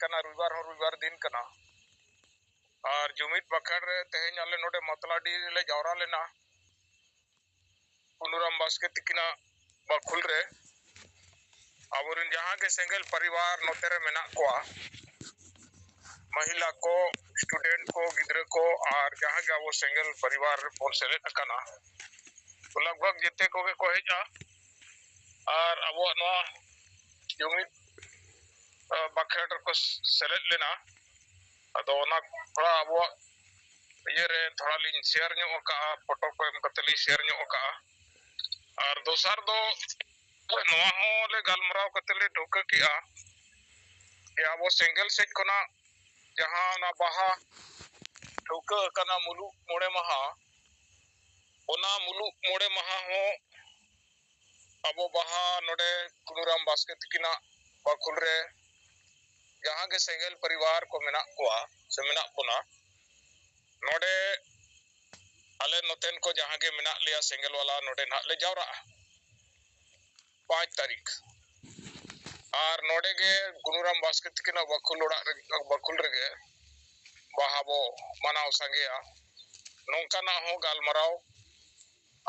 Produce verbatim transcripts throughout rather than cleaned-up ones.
ᱠᱟᱱᱟ, ᱨᱚᱵᱤᱵᱟᱨ ᱦᱚᱸ ᱨᱚᱵᱤᱵᱟᱨ ᱫᱤᱱ ᱠᱟᱱᱟ᱾ ᱟᱨ ᱡᱩᱢᱤᱫ ᱵᱟᱠᱷᱮᱲ ᱨᱮ ᱛᱮᱦᱮᱧ ᱟᱞᱮ ᱱᱚᱰᱮ ᱢᱟᱛᱞᱟᱰᱤ ᱨᱮᱞᱮ ᱡᱟᱣᱨᱟ ᱞᱮᱱᱟ᱾ ᱠᱩᱱᱩᱨᱟᱢ ᱵᱟᱥᱠᱮ ᱛᱤᱠᱤᱱᱟᱜ ᱵᱟᱠᱷᱩᱞ ᱨᱮ ᱟᱵᱚᱨᱮᱱ ᱡᱟᱦᱟᱸ ᱜᱮ ᱥᱮᱸᱜᱮᱞ ᱯᱚᱨᱤᱵᱟᱨ ᱱᱚᱛᱮ ᱨᱮ ᱢᱮᱱᱟᱜ ᱠᱚᱣᱟ, ᱢᱟᱦᱤᱞᱟ ᱠᱚ, ᱥᱴᱩᱰᱮᱱᱴ ᱠᱚ, ᱜᱤᱫᱽᱨᱟᱹ ᱠᱚ, ᱟᱨ ᱡᱟᱦᱟᱸ ᱜᱮ ᱟᱵᱚ ᱥᱮᱸᱜᱮᱞ ᱯᱚᱨᱤᱵᱟᱨ ᱨᱮᱵᱚᱱ ᱥᱮᱞᱮᱫ ᱟᱠᱟᱱᱟ, ᱞᱟᱜᱽ ᱵᱷᱟᱜᱽ ᱡᱮᱛᱮ ᱠᱚᱜᱮ ᱠᱚ ᱦᱮᱡᱼᱟ᱾ ᱟᱨ ᱟᱵᱚᱣᱟᱜ ᱱᱚᱣᱟ ᱡᱩᱢᱤᱫ, ᱟ, ᱵᱟᱠᱷᱮᱲ ᱨᱮᱠᱚ ᱥᱮᱞᱮᱫ ᱞᱮᱱᱟ᱾ ᱟᱫᱚ ᱚᱱᱟ ᱛᱷᱚᱲᱟ ᱟᱵᱚᱣᱟᱜ ᱤᱭᱟᱹ ᱨᱮ ᱛᱷᱚᱲᱟ ᱞᱤᱧ ᱥᱮᱭᱟᱨ ᱧᱚᱜ ᱟᱠᱟᱜᱼᱟ, ᱯᱷᱳᱴᱳ ᱠᱚ ᱮᱢ ᱠᱟᱛᱮ ᱞᱤᱧ ᱥᱮᱭᱟᱨ ᱧᱚᱜ ᱟᱠᱟᱜᱼᱟ᱾ ᱟᱨ ᱫᱚᱥᱟᱨ ᱫᱚ ᱱᱚᱣᱟ ᱦᱚᱸ ᱞᱮ ᱜᱟᱞᱢᱟᱨᱟᱣ ᱠᱟᱛᱮ ᱞᱮ ᱴᱷᱟᱹᱣᱠᱟᱹ ᱠᱮᱜᱼᱟ ᱡᱮ ᱟᱵᱚ ᱥᱮᱸᱜᱮᱞ ᱥᱮᱫ ᱠᱷᱚᱱᱟᱜ ᱡᱟᱦᱟᱸ ᱚᱱᱟ ᱵᱟᱦᱟ ᱴᱷᱟᱹᱣᱠᱟᱹ ᱟᱠᱟᱱᱟ ᱢᱩᱞᱩᱜ ᱢᱚᱬᱮ ᱢᱟᱦᱟ, ᱚᱱᱟ ᱢᱩᱞᱩᱜ ᱢᱚᱬᱮ ᱢᱟᱦᱟ ᱦᱚᱸ ᱟᱵᱚ ᱵᱟᱦᱟ ᱱᱚᱰᱮ ᱠᱩᱱᱩᱨᱟᱢ ᱵᱟᱥᱠᱮ ᱛᱤᱠᱤᱱᱟᱜ ᱵᱟᱠᱷᱩᱞ ᱨᱮ ᱡᱟᱦᱟᱸ ᱜᱮ ᱥᱮᱸᱜᱮᱞ ᱯᱚᱨᱤᱵᱟᱨ ᱠᱚ ᱢᱮᱱᱟᱜ ᱠᱚᱣᱟ ᱥᱮ ᱢᱮᱱᱟᱜ ᱵᱚᱱᱟ, ᱱᱚᱰᱮ ᱟᱞᱮ ᱱᱚᱛᱮᱱ ᱠᱚ ᱡᱟᱦᱟᱸ ᱜᱮ ᱢᱮᱱᱟᱜ ᱞᱮᱭᱟ ᱥᱮᱸᱜᱮᱞ ᱣᱟᱞᱟ, ᱱᱚᱰᱮ ᱱᱟᱦᱟᱜ ᱞᱮ ᱡᱟᱣᱨᱟᱜᱼᱟ ᱯᱟᱸᱪ ᱛᱟᱹᱨᱤᱠᱷ᱾ ᱟᱨ ᱱᱚᱰᱮ ᱜᱮ ᱠᱩᱱᱩᱨᱟᱢ ᱵᱟᱥᱠᱮ ᱛᱤᱠᱤᱱᱟᱜ ᱵᱟᱠᱷᱩᱞ ᱚᱲᱟᱜ ᱨᱮ, ᱵᱟᱠᱷᱩᱞ ᱨᱮᱜᱮ ᱵᱟᱦᱟ ᱵᱚ ᱢᱟᱱᱟᱣ ᱥᱟᱸᱜᱮᱭᱟ᱾ ᱱᱚᱝᱠᱟᱱᱟᱜ ᱦᱚᱸ ᱜᱟᱞᱢᱟᱨᱟᱣ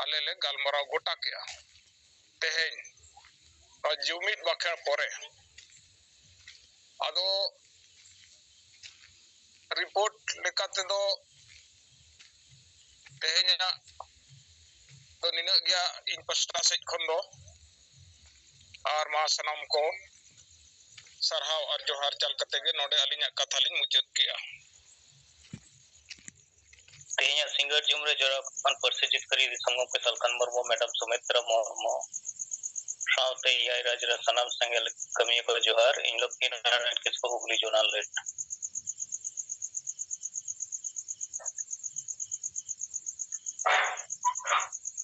ᱟᱞᱮ ᱞᱮ ᱜᱟᱞᱢᱟᱨᱟᱣ ᱜᱚᱴᱟ ᱠᱮᱜᱼᱟ ᱛᱮᱦᱮᱧ, ᱱᱚᱣᱟ ᱡᱩᱢᱤᱫ ᱵᱟᱠᱷᱮᱲ ᱯᱚᱨᱮ᱾ ᱟᱫᱚ ᱨᱤᱯᱳᱨᱴ ᱞᱮᱠᱟ ᱛᱮᱫᱚ ᱛᱮᱦᱮᱧᱟᱜ ᱫᱚ ᱱᱤᱱᱟᱹᱜ ᱜᱮᱭᱟ ᱤᱧ ᱯᱟᱥᱴᱟ ᱥᱮᱫ ᱠᱷᱚᱱ ᱫᱚ᱾ ᱟᱨ ᱢᱟ ᱥᱟᱱᱟᱢ ᱠᱚ ᱥᱟᱨᱦᱟᱣ ᱟᱨ ᱡᱚᱦᱟᱨ ᱪᱟᱞ ᱠᱟᱛᱮ ᱜᱮ ᱱᱚᱰᱮ ᱟᱹᱞᱤᱧᱟᱜ ᱠᱟᱛᱷᱟ ᱞᱤᱧ ᱢᱩᱪᱟᱹᱫ ᱠᱮᱜᱼᱟ᱾ ᱛᱮᱦᱮᱧᱟᱜ ᱥᱤᱸᱜᱟᱹᱲ ᱡᱩᱢ ᱨᱮ ᱡᱚᱲᱟᱣ ᱟᱠᱟᱱ ᱯᱟᱹᱨᱥᱤ ᱡᱤᱛᱠᱟᱹᱨᱤ ᱫᱤᱥᱚᱢ ᱜᱚᱢᱠᱮ ᱥᱟᱞᱠᱷᱟᱱ ᱢᱩᱨᱢᱩ, ᱢᱮᱰᱟᱢ ᱥᱩᱢᱤᱛᱨᱟ ᱢᱩᱨᱢᱩ ᱥᱟᱶᱛᱮ ᱮᱭᱟᱭ ᱨᱟᱡᱽ ᱨᱮ ᱥᱟᱱᱟᱢ ᱥᱮᱸᱜᱮᱞ ᱠᱟᱹᱢᱤᱭᱟᱹ ᱠᱚ ᱡᱚᱦᱟᱨ᱾ ᱤᱧ ᱞᱚᱠᱠᱷᱤ ᱱᱟᱨᱟᱭᱚᱬ ᱠᱤᱥᱠᱩ, ᱦᱩᱜᱽᱞᱤ ᱡᱳᱱᱟᱞ ᱦᱮᱰ᱾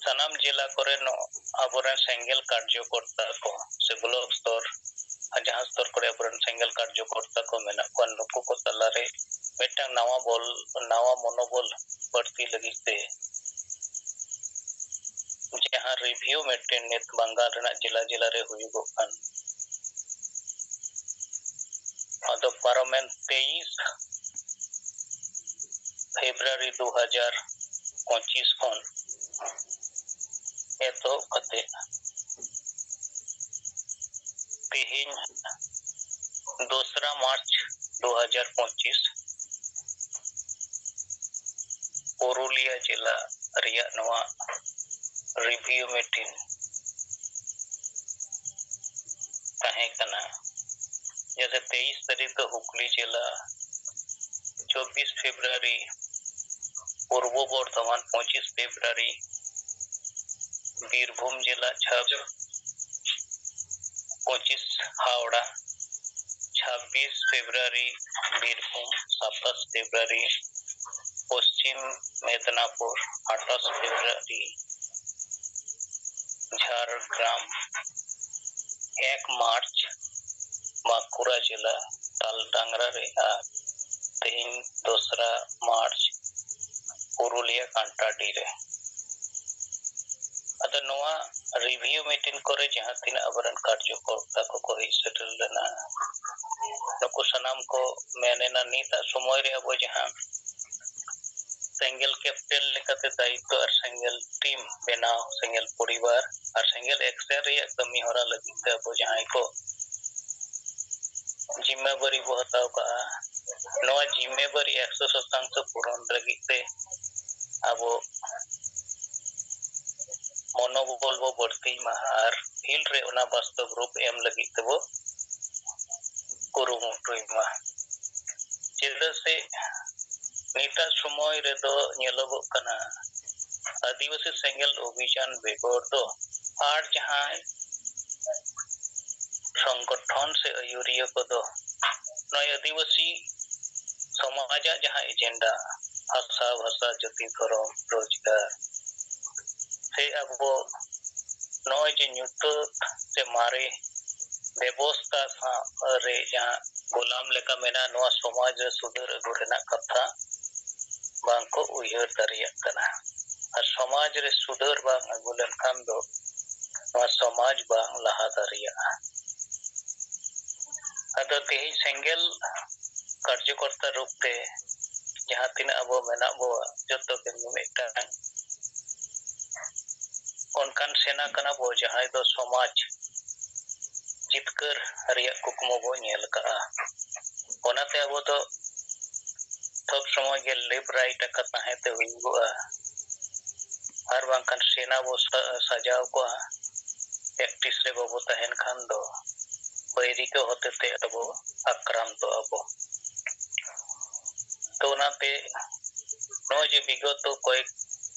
ᱥᱟᱱᱟᱢ ᱡᱮᱞᱟ ᱠᱚᱨᱮ ᱱᱚ-, ᱟᱵᱚᱨᱮᱱ ᱥᱮᱸᱜᱮᱞ ᱠᱟᱨᱡᱚᱠᱚᱨᱛᱟ ᱠᱚ ᱥᱮ ᱵᱞᱚᱠ ᱥᱛᱚᱨ ᱟᱨ ᱡᱟᱦᱟᱸ ᱥᱛᱚᱨ ᱠᱚᱨᱮ ᱟᱵᱚᱨᱮᱱ ᱥᱮᱸᱜᱮᱞ ᱠᱟᱨᱡᱚᱠᱚᱨᱛᱟ ᱠᱚ ᱢᱮᱱᱟᱜ ᱠᱚᱣᱟ, ᱱᱩᱠᱩ ᱠᱚ ᱛᱟᱞᱟᱨᱮ ᱢᱤᱫᱴᱟᱝ ᱱᱟᱣᱟ ᱵᱚᱞ, ᱱᱟᱣᱟ ᱢᱚᱱᱳᱵᱚᱞ ᱵᱟᱹᱲᱛᱤ ᱞᱟᱹᱜᱤᱫ ᱛᱮ ᱡᱟᱦᱟᱸ ᱨᱤᱵᱷᱤᱭᱩ ᱢᱤᱫᱴᱮᱱ ᱱᱤᱛ ᱵᱟᱝᱜᱟᱞ ᱨᱮᱱᱟᱜ ᱡᱮᱞᱟ ᱡᱮᱞᱟ ᱨᱮ ᱦᱩᱭᱩᱜᱚᱜ ᱠᱟᱱ, ᱟᱫᱚ ᱯᱟᱨᱚᱢᱮᱱ ᱛᱮᱭᱤᱥ ᱯᱷᱮᱵᱽᱨᱩᱣᱟᱨᱤ ᱫᱩ ᱦᱟᱡᱟᱨ ᱯᱚᱸᱪᱤᱥ ᱠᱷᱚᱱ ᱮᱛᱚᱦᱚᱵ ᱠᱟᱛᱮ ᱛᱮᱦᱮᱧ ᱫᱚᱥᱨᱟ ᱢᱟᱨᱪ ᱫᱩ ᱦᱟᱡᱟᱨ ᱯᱚᱸᱪᱤᱥ ᱯᱩᱨᱩᱞᱤᱭᱟᱹ ᱡᱮᱞᱟ ᱨᱮᱭᱟᱜ ᱱᱚᱣᱟ ᱨᱤᱵᱷᱤᱭᱩ ᱢᱤᱴᱤᱝ ᱛᱟᱦᱮᱸ ᱠᱟᱱᱟ᱾ ᱡᱟᱛᱮ ᱛᱮᱭᱤᱥ ᱛᱟᱹᱨᱤᱠᱷ ᱫᱚ ᱦᱩᱜᱽᱞᱤ ᱡᱮᱞᱟ, ᱪᱚᱵᱵᱤᱥ ᱯᱷᱮᱵᱽᱨᱩᱣᱟᱨᱤ ᱯᱩᱨᱵᱚ ᱵᱚᱨᱫᱷᱚᱢᱟᱱ, ᱯᱚᱸᱪᱤᱥ ᱯᱷᱮᱵᱽᱨᱩᱣᱟᱨᱤ ᱵᱤᱨᱵᱷᱩᱢ ᱡᱮᱞᱟ, ᱪᱷᱟᱵ-, ᱯᱚᱸᱪᱤᱥ ᱦᱟᱣᱲᱟ, ᱪᱷᱟᱵᱵᱤᱥ ᱯᱷᱮᱵᱽᱨᱩᱣᱟᱨᱤ ᱵᱤᱨᱵᱷᱩᱢ, ᱥᱟᱛᱟᱥ ᱯᱷᱮᱵᱽᱨᱩᱣᱟᱨᱤ ᱯᱚᱥᱪᱤᱢ ᱢᱮᱫᱽᱱᱟᱯᱩᱨ, ᱟᱴᱷᱟᱥ ᱯᱷᱮᱵᱽᱨᱩᱣᱟᱨᱤ ᱡᱷᱟᱲᱜᱨᱟᱢ, ᱮᱠ ᱢᱟᱨᱪ ᱵᱟᱸᱠᱩᱲᱟ ᱡᱮᱞᱟ ᱛᱟᱞᱰᱟᱝᱨᱟ ᱨᱮ, ᱟᱨ ᱛᱮᱦᱮᱧ ᱫᱚᱥᱨᱟ ᱢᱟᱨᱪ ᱯᱩᱨᱩᱞᱤᱭᱟᱹ ᱠᱟᱱᱴᱟᱰᱤ ᱨᱮ᱾ ᱟᱫᱚ ᱱᱚᱣᱟ ᱨᱤᱵᱷᱤᱭᱩ ᱢᱤᱴᱤᱝ ᱠᱚᱨᱮ ᱡᱟᱦᱟᱸ ᱛᱤᱱᱟᱹᱜ ᱟᱵᱚᱨᱮᱱ ᱠᱟᱨᱡᱚᱠᱚᱨᱛᱟ ᱠᱚᱠᱚ ᱦᱮᱡ ᱥᱮᱴᱮᱨ ᱞᱮᱱᱟ, ᱱᱩᱠᱩ ᱥᱟᱱᱟᱢ ᱠᱚ ᱢᱮᱱ ᱮᱱᱟ, ᱱᱤᱛᱟᱜ ᱥᱚᱢᱚᱭ ᱨᱮ ᱟᱵᱚ ᱡᱟᱦᱟᱸ ᱥᱮᱸᱜᱮᱞ ᱠᱮᱯᱴᱮᱱ ᱞᱮᱠᱟᱛᱮ ᱫᱟᱭᱤᱛᱛᱚ ᱟᱨ ᱥᱮᱸᱜᱮᱞ ᱴᱤᱢ ᱵᱮᱱᱟᱣ, ᱥᱮᱸᱜᱮᱞ ᱯᱚᱨᱤᱵᱟᱨ ᱟᱨ ᱥᱮᱸᱜᱮᱞ ᱮᱠᱥᱮᱱ ᱨᱮᱭᱟᱜ ᱠᱟᱹᱢᱤ ᱦᱚᱨᱟ ᱞᱟᱹᱜᱤᱫ ᱛᱮ ᱟᱵᱚ ᱡᱟᱦᱟᱸᱭ ᱠᱚ ᱡᱤᱢᱢᱟᱹᱵᱟᱹᱨᱤ ᱵᱚ ᱦᱟᱛᱟᱣ ᱠᱟᱜᱼᱟ, ᱱᱚᱣᱟ ᱡᱤᱢᱢᱟᱹᱵᱟᱹᱨᱤ ᱮᱠᱥᱚ ᱥᱚᱛᱟᱝᱥᱚ ᱯᱩᱨᱚᱱ ᱞᱟᱹᱜᱤᱫ ᱛᱮ ᱟᱵᱚ ᱢᱚᱱᱳᱵᱚᱞ ᱵᱚ ᱵᱟᱹᱲᱛᱤᱭ ᱢᱟ ᱟᱨ ᱯᱷᱤᱞᱰ ᱨᱮ ᱚᱱᱟ ᱵᱟᱥᱛᱚᱵ ᱨᱩᱯ ᱮᱢ ᱞᱟᱹᱜᱤᱫ ᱛᱮᱵᱚ ᱠᱩᱨᱩᱢᱩᱴᱩᱭ ᱢᱟ᱾ ᱪᱮᱫᱟᱜ ᱥᱮ ᱱᱤᱛᱟᱜ ᱥᱚᱢᱚᱭ ᱨᱮᱫᱚ ᱧᱮᱞᱚᱜᱚᱜ ᱠᱟᱱᱟ, ᱟᱹᱫᱤᱵᱟᱹᱥᱤ ᱥᱮᱸᱜᱮᱞ ᱚᱵᱷᱤᱡᱟᱱ ᱵᱮᱜᱚᱨ ᱫᱚ ᱟᱨ ᱡᱟᱦᱟᱸᱭ ᱥᱚᱝᱜᱚᱴᱷᱚᱱ ᱥᱮ ᱟᱹᱭᱩᱨᱤᱭᱟᱹ ᱠᱚᱫᱚ ᱱᱚᱜᱼᱚᱭ ᱟᱹᱫᱤᱵᱟᱹᱥᱤ ᱥᱚᱢᱟᱡᱟᱜ ᱡᱟᱦᱟᱸ ᱮᱡᱮᱱᱰᱟ, ᱵᱷᱟᱥᱟ, ᱵᱷᱟᱥᱟ, ᱡᱟᱹᱛᱤ, ᱫᱷᱚᱨᱚᱢ, ᱨᱳᱡᱽᱜᱟᱨ, ᱥᱮ ᱟᱵᱚ ᱱᱚᱜᱼᱚᱭ ᱡᱮ ᱧᱩᱛᱟᱹᱛ ᱥᱮ ᱢᱟᱨᱮ ᱵᱮᱵᱚᱥᱛᱟ ᱥᱟᱶ ᱨᱮ ᱡᱟᱦᱟᱸ ᱜᱳᱞᱟᱢ ᱞᱮᱠᱟ ᱢᱮᱱᱟᱜᱼᱟ, ᱱᱚᱣᱟ ᱥᱚᱢᱟᱡᱽ ᱨᱮ ᱥᱩᱫᱷᱟᱹᱨ ᱟᱹᱜᱩ ᱨᱮᱱᱟᱜ ᱠᱟᱛᱷᱟ ᱵᱟᱝᱠᱚ ᱩᱭᱦᱟᱹᱨ ᱫᱟᱲᱮᱭᱟᱜ ᱠᱟᱱᱟ᱾ ᱟᱨ ᱥᱚᱢᱟᱡᱽ ᱨᱮ ᱥᱩᱫᱷᱟᱹᱨ ᱵᱟᱝ ᱟᱹᱜᱩ ᱞᱮᱱᱠᱷᱟᱱ ᱫᱚ ᱱᱚᱣᱟ ᱥᱚᱢᱟᱡᱽ ᱵᱟᱝ ᱞᱟᱦᱟ ᱫᱟᱲᱮᱭᱟᱜᱼᱟ᱾ ᱟᱫᱚ ᱛᱮᱦᱮᱧ ᱥᱮᱸᱜᱮᱞ ᱠᱟᱨᱡᱚᱠᱚᱨᱛᱟ ᱨᱩᱯ ᱛᱮ ᱡᱟᱦᱟᱸ ᱛᱤᱱᱟᱹᱜ ᱟᱵᱚ ᱢᱮᱱᱟᱜ ᱵᱚᱣᱟ, ᱡᱚᱛᱚ ᱜᱮ ᱢᱤᱫᱴᱟᱝ ᱚᱱᱠᱟᱱ ᱥᱮᱱᱟ ᱠᱟᱱᱟ ᱵᱚ, ᱡᱟᱦᱟᱸᱭ ᱫᱚ ᱥᱚᱢᱟᱡᱽ ᱡᱤᱛᱠᱟᱹᱨ ᱨᱮᱭᱟᱜ ᱠᱩᱠᱢᱩ ᱵᱚ ᱧᱮᱞ ᱠᱟᱜᱼᱟ᱾ ᱚᱱᱟᱛᱮ ᱟᱵᱚ ᱫᱚ ᱥᱚᱵ ᱥᱚᱢᱚᱭ ᱜᱮ ᱞᱮᱯᱷᱴ ᱨᱟᱭᱤᱴ ᱟᱠᱟ ᱛᱟᱦᱮᱸ ᱛᱮ ᱦᱩᱭᱩᱜᱚᱜᱼᱟ, ᱟᱨ ᱵᱟᱝᱠᱷᱟᱱ ᱥᱮᱱᱟ ᱵᱚ ᱥᱟ-, ᱥᱟᱡᱟᱣ ᱠᱚᱜᱼᱟ᱾ ᱯᱨᱮᱠᱴᱤᱥ ᱨᱮ ᱵᱟᱵᱚ ᱛᱟᱦᱮᱱ ᱠᱷᱟᱱ ᱫᱚ ᱵᱟᱹᱭᱨᱤ ᱠᱚ ᱦᱚᱛᱮ ᱛᱮ ᱟᱵᱚ ᱟᱠᱨᱟᱱᱛᱚᱜ ᱟᱵᱚ᱾ ᱛᱚ ᱚᱱᱟᱛᱮ ᱱᱚᱜᱼᱚᱭ ᱡᱮ ᱵᱤᱜᱚᱛᱚ ᱠᱚᱭᱮᱠ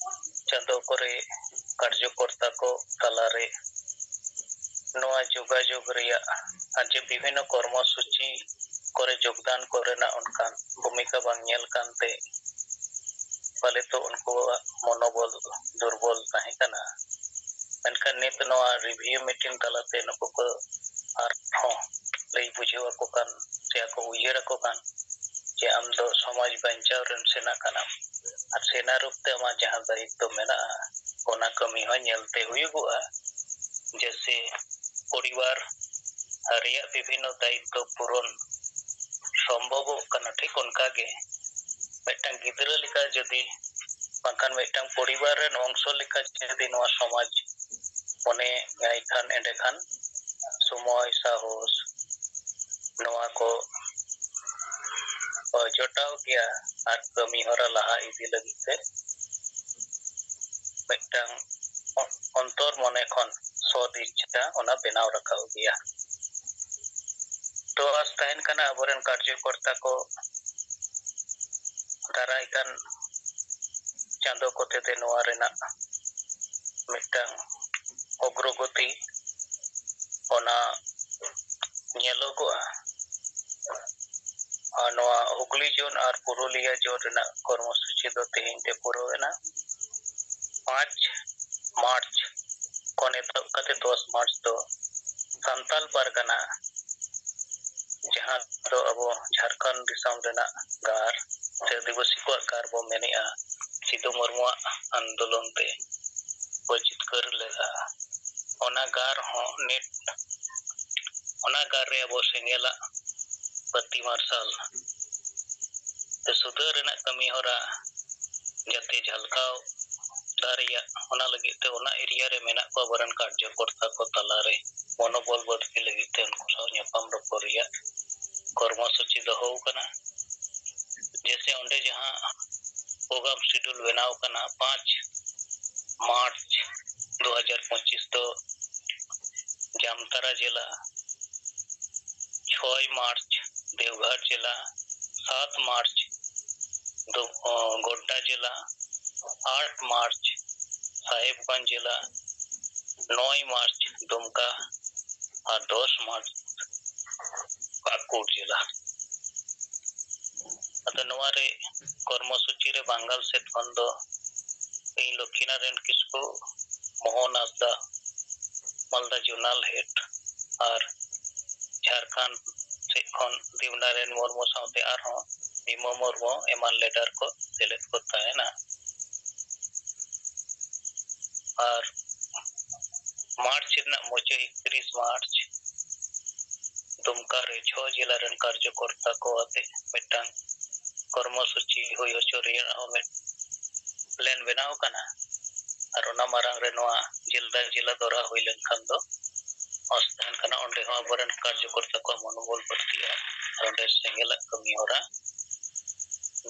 ᱪᱟᱸᱫᱚ ᱠᱚᱨᱮ ᱠᱟᱨᱡᱚᱠᱚᱨᱛᱟ ᱠᱚ ᱛᱟᱞᱟᱨᱮ ᱱᱚᱣᱟ ᱡᱳᱜᱟᱡᱳᱜᱽ ᱨᱮᱭᱟᱜ ᱟᱨ ᱡᱮ ᱵᱤᱵᱷᱤᱱᱱᱚ ᱠᱚᱨᱢᱚ ᱥᱩᱪᱤ ᱠᱚᱨᱮ ᱡᱳᱜᱽᱫᱟᱱ ᱠᱚᱨᱮᱱᱟᱜ ᱚᱱᱠᱟᱱ ᱵᱷᱩᱢᱤᱠᱟ ᱵᱟᱝ ᱧᱮᱞ ᱠᱟᱱᱛᱮ ᱯᱟᱞᱮ ᱛᱚ ᱩᱱᱠᱩᱣᱟᱜ ᱢᱚᱱᱳᱵᱚᱞ ᱫᱩᱨᱵᱚᱞ ᱛᱟᱦᱮᱸ ᱠᱟᱱᱟ᱾ ᱢᱮᱱᱠᱷᱟᱱ ᱱᱤᱛ ᱱᱚᱣᱟ ᱨᱤᱵᱷᱤᱭᱩ ᱢᱤᱴᱤᱝ ᱛᱟᱞᱟᱛᱮ ᱱᱩᱠᱩ ᱠᱚ ᱟᱨᱦᱚᱸ ᱞᱟᱹᱭ ᱵᱩᱡᱷᱟᱹᱣ ᱟᱠᱚ ᱠᱟᱱ ᱥᱮ ᱟᱠᱚ ᱩᱭᱦᱟᱹᱨ ᱟᱠᱚ ᱠᱟᱱ ᱡᱮ ᱟᱢ ᱫᱚ ᱥᱚᱢᱟᱡᱽ ᱵᱟᱧᱪᱟᱣ ᱨᱮᱱ ᱥᱮᱱᱟ ᱠᱟᱱᱟᱢ, ᱟᱨ ᱥᱮᱱᱟ ᱨᱩᱯ ᱛᱮ ᱟᱢᱟᱜ ᱡᱟᱦᱟᱸ ᱫᱟᱭᱤᱛᱛᱚ ᱢᱮᱱᱟᱜᱼᱟ, ᱚᱱᱟ ᱠᱟᱹᱢᱤ ᱦᱚᱸ ᱧᱮᱞᱛᱮ ᱦᱩᱭᱩᱜᱚᱜᱼᱟ᱾ ᱡᱮᱭᱥᱮ ᱯᱚᱨᱤᱵᱟᱨ ᱨᱮᱭᱟᱜ ᱵᱤᱵᱷᱤᱱᱱᱚ ᱫᱟᱭᱤᱛᱛᱚ ᱯᱩᱨᱚᱱ ᱥᱚᱢᱵᱷᱚᱵᱚᱜ ᱠᱟᱱᱟ, ᱴᱷᱤᱠ ᱚᱱᱠᱟ ᱜᱮ ᱢᱤᱫᱴᱟᱝ ᱜᱤᱫᱽᱨᱟᱹ ᱞᱮᱠᱟ ᱡᱩᱫᱤ ᱵᱟᱝᱠᱷᱟᱱ ᱢᱤᱫᱴᱟᱝ ᱯᱚᱨᱤᱵᱟᱨ ᱨᱮᱱ ᱚᱝᱥᱚ ᱞᱮᱠᱟ ᱡᱩᱫᱤ ᱱᱚᱣᱟ ᱥᱚᱢᱟᱡᱽ ᱢᱚᱱᱮᱭᱟᱭ ᱠᱷᱟᱱ, ᱮᱸᱰᱮᱠᱷᱟᱱ ᱥᱚᱢᱚᱭ, ᱥᱟᱦᱚᱥ, ᱱᱚᱣᱟ ᱠᱚ ᱡᱚᱴᱟᱣ ᱜᱮᱭᱟ ᱟᱨ ᱠᱟᱹᱢᱤ ᱦᱚᱨᱟ ᱞᱟᱦᱟ ᱤᱫᱤ ᱞᱟᱹᱜᱤᱫ ᱛᱮ ᱢᱤᱫᱴᱟᱝ ᱚᱱᱛᱚᱨ ᱢᱚᱱᱮ ᱠᱷᱚᱱ ᱥᱚᱫ ᱤᱪᱪᱷᱟ ᱚᱱᱟ ᱵᱮᱱᱟᱣ ᱨᱟᱠᱟᱵ ᱜᱮᱭᱟ᱾ ᱛᱚ ᱟᱥ ᱛᱟᱦᱮᱱ ᱠᱟᱱᱟ ᱟᱵᱚᱨᱮᱱ ᱠᱟᱨᱡᱚᱠᱚᱨᱛᱟ ᱠᱚ ᱫᱟᱨᱟᱭ ᱠᱟᱱ ᱪᱟᱸᱫᱚ ᱠᱚᱛᱮ ᱛᱮ ᱱᱚᱣᱟ ᱨᱮᱱᱟᱜ ᱢᱤᱫᱴᱟᱝ ᱚᱜᱨᱚᱜᱚᱛᱤ ᱚᱱᱟ ᱧᱮᱞᱚᱜᱚᱜᱼᱟ᱾ ᱟᱨ ᱱᱚᱣᱟ ᱦᱩᱜᱽᱞᱤ ᱡᱳᱱ ᱟᱨ ᱯᱩᱨᱩᱞᱤᱭᱟ ᱡᱳᱱ ᱨᱮᱱᱟᱜ ᱠᱚᱨᱢᱚ ᱥᱩᱪᱤ ᱫᱚ ᱛᱮᱦᱮᱧ ᱛᱮ ᱯᱩᱨᱟᱹᱣ ᱮᱱᱟ᱾ ᱯᱟᱸᱪ ᱢᱟᱨᱪ ᱠᱷᱚᱱ ᱮᱛᱚᱦᱚᱵ ᱠᱟᱛᱮ ᱫᱚᱥ ᱢᱟᱨᱪ ᱫᱚ ᱥᱟᱱᱛᱟᱞ ᱯᱟᱨᱜᱟᱱᱟ, ᱡᱟᱦᱟᱸ ᱫᱚ ᱟᱵᱚ ᱡᱷᱟᱲᱠᱷᱚᱸᱰ ᱫᱤᱥᱚᱢ ᱨᱮᱱᱟᱜ ᱜᱟᱨ ᱥᱮ ᱟᱹᱫᱤᱵᱟᱹᱥᱤ ᱠᱚᱣᱟᱜ ᱜᱟᱨ ᱵᱚ ᱢᱮᱱᱮᱜᱼᱟ, ᱥᱤᱫᱩ ᱢᱩᱨᱢᱩᱣᱟᱜ ᱟᱱᱫᱳᱞᱚᱱ ᱛᱮ ᱠᱚ ᱡᱤᱛᱠᱟᱹᱨ ᱞᱮᱫᱟ᱾ ᱚᱱᱟ ᱜᱟᱨ ᱦᱚᱸ ᱱᱤᱛ, ᱚᱱᱟ ᱜᱟᱨ ᱨᱮ ᱟᱵᱚ ᱥᱮᱸᱜᱮᱞᱟᱜ ᱵᱟᱹᱛᱤ ᱢᱟᱨᱥᱟᱞ ᱥᱮ ᱥᱩᱫᱷᱟᱹᱨ ᱨᱮᱱᱟᱜ ᱠᱟᱹᱢᱤ ᱦᱚᱨᱟ ᱡᱟᱛᱮ ᱡᱷᱟᱞᱠᱟᱣ ᱫᱟᱲᱮᱭᱟᱜ, ᱚᱱᱟ ᱞᱟᱹᱜᱤᱫ ᱛᱮ ᱚᱱᱟ ᱮᱨᱤᱭᱟ ᱨᱮ ᱢᱮᱱᱟᱜ ᱠᱚ ᱟᱵᱚᱨᱮᱱ ᱠᱟᱨᱡᱚᱠᱚᱨᱛᱟ ᱠᱚ ᱛᱟᱞᱟᱨᱮ ᱢᱚᱱᱳᱵᱚᱞ ᱵᱟᱹᱲᱛᱤ ᱞᱟᱹᱜᱤᱫ ᱛᱮ ᱩᱱᱠᱩ ᱥᱟᱶ ᱧᱟᱯᱟᱢ ᱨᱚᱯᱚᱲ ᱨᱮᱭᱟᱜ ᱠᱚᱨᱢᱚ ᱥᱩᱪᱤ ᱫᱚᱦᱚ ᱟᱠᱟᱱᱟ᱾ ᱡᱮᱭᱥᱮ ᱚᱸᱰᱮ ᱡᱟᱦᱟᱸ ᱯᱨᱳᱜᱨᱟᱢ ᱥᱤᱰᱩᱞ ᱵᱮᱱᱟᱣ ᱟᱠᱟᱱᱟ, ᱯᱟᱸᱪ ᱢᱟᱨᱪ ᱫᱩ ᱦᱟᱡᱟᱨ ᱯᱚᱸᱪᱤᱥ ᱫᱚ ᱡᱟᱢᱛᱟᱨᱟ ᱡᱮᱞᱟ, ᱪᱷᱚᱭ ᱢᱟᱨᱪ ᱫᱮᱣᱜᱷᱟᱴ ᱡᱮᱞᱟ, ᱥᱟᱛ ᱢᱟᱨᱪ ᱫᱩ-, ᱚ, ᱜᱳᱰᱰᱟ ᱡᱮᱞᱟ, ᱟᱴ ᱢᱟᱨᱪ ᱥᱟᱦᱮᱵᱽᱜᱚᱸᱡᱽ ᱡᱮᱞᱟ, ᱱᱚᱭ ᱢᱟᱨᱪ ᱫᱩᱢᱠᱟ ᱟᱨ ᱫᱚᱥ ᱢᱟᱨᱪ ᱯᱟᱹᱠᱩᱲ ᱡᱮᱞᱟ᱾ ᱟᱫᱚ ᱱᱚᱣᱟ ᱨᱮ ᱠᱚᱨᱢᱚ ᱥᱩᱪᱤ ᱨᱮ ᱵᱟᱝᱜᱟᱞ ᱥᱮᱫ ᱠᱷᱚᱱ ᱫᱚ ᱤᱧ ᱞᱚᱠᱠᱷᱤᱱᱟᱨᱟᱭᱚᱱ ᱠᱤᱥᱠᱩ, ᱢᱳᱦᱚᱱ ᱦᱟᱸᱥᱫᱟ, ᱢᱟᱞᱫᱟ ᱡᱳᱱᱟᱞ ᱦᱮᱰ, ᱟᱨ ᱡᱷᱟᱲᱠᱷᱚᱸᱰ ᱥᱮᱫ ᱠᱷᱚᱱ ᱫᱮᱵᱽᱱᱟᱨᱟᱭᱚᱱ ᱢᱩᱨᱢᱩ ᱥᱟᱶᱛᱮ ᱟᱨᱦᱚᱸ ᱵᱷᱤᱢᱚ ᱢᱩᱨᱢᱩ ᱮᱢᱟᱱ ᱞᱤᱰᱟᱨ ᱠᱚ ᱥᱮᱞᱮᱫ ᱠᱚ ᱛᱟᱦᱮᱱᱟ᱾ ᱟᱨ ᱢᱟᱨᱪ ᱨᱮᱱᱟᱜ ᱢᱩᱪᱟᱹᱫ, ᱮᱠᱛᱨᱤᱥ ᱢᱟᱨᱪ, ᱫᱩᱢᱠᱟ ᱨᱮ ᱪᱷᱚ ᱡᱮᱞᱟ ᱨᱮᱱ ᱠᱟᱨᱡᱚᱠᱚᱨᱛᱟ ᱠᱚ ᱟᱛᱮ ᱢᱤᱫᱴᱟᱝ ᱠᱚᱨᱢᱚ ᱥᱩᱪᱤ ᱦᱩᱭ ᱦᱚᱪᱚ ᱨᱮᱭᱟᱜ ᱦᱚᱸ ᱢᱤᱫ ᱯᱞᱮᱱ ᱵᱮᱱᱟᱣ ᱟᱠᱟᱱᱟ᱾ ᱟᱨ ᱚᱱᱟ ᱢᱟᱨᱟᱝ ᱨᱮ ᱱᱚᱣᱟ ᱡᱮᱞᱟ ᱡᱮᱞᱟ ᱫᱚᱨᱟ ᱦᱩᱭ ᱞᱮᱱᱠᱷᱟᱱ ᱫᱚ ᱟᱸᱥ ᱛᱟᱦᱮᱱ ᱠᱟᱱᱟ, ᱚᱸᱰᱮ ᱦᱚᱸ ᱟᱵᱚᱨᱮᱱ ᱠᱟᱨᱡᱚᱠᱚᱨᱛᱟ ᱠᱚᱣᱟᱜ ᱢᱚᱱᱳᱵᱚᱞ ᱵᱟᱹᱲᱛᱤᱜᱼᱟ᱾ ᱟᱨ ᱚᱸᱰᱮ ᱥᱮᱸᱜᱮᱞᱟᱜ ᱠᱟᱹᱢᱤ ᱦᱚᱨᱟ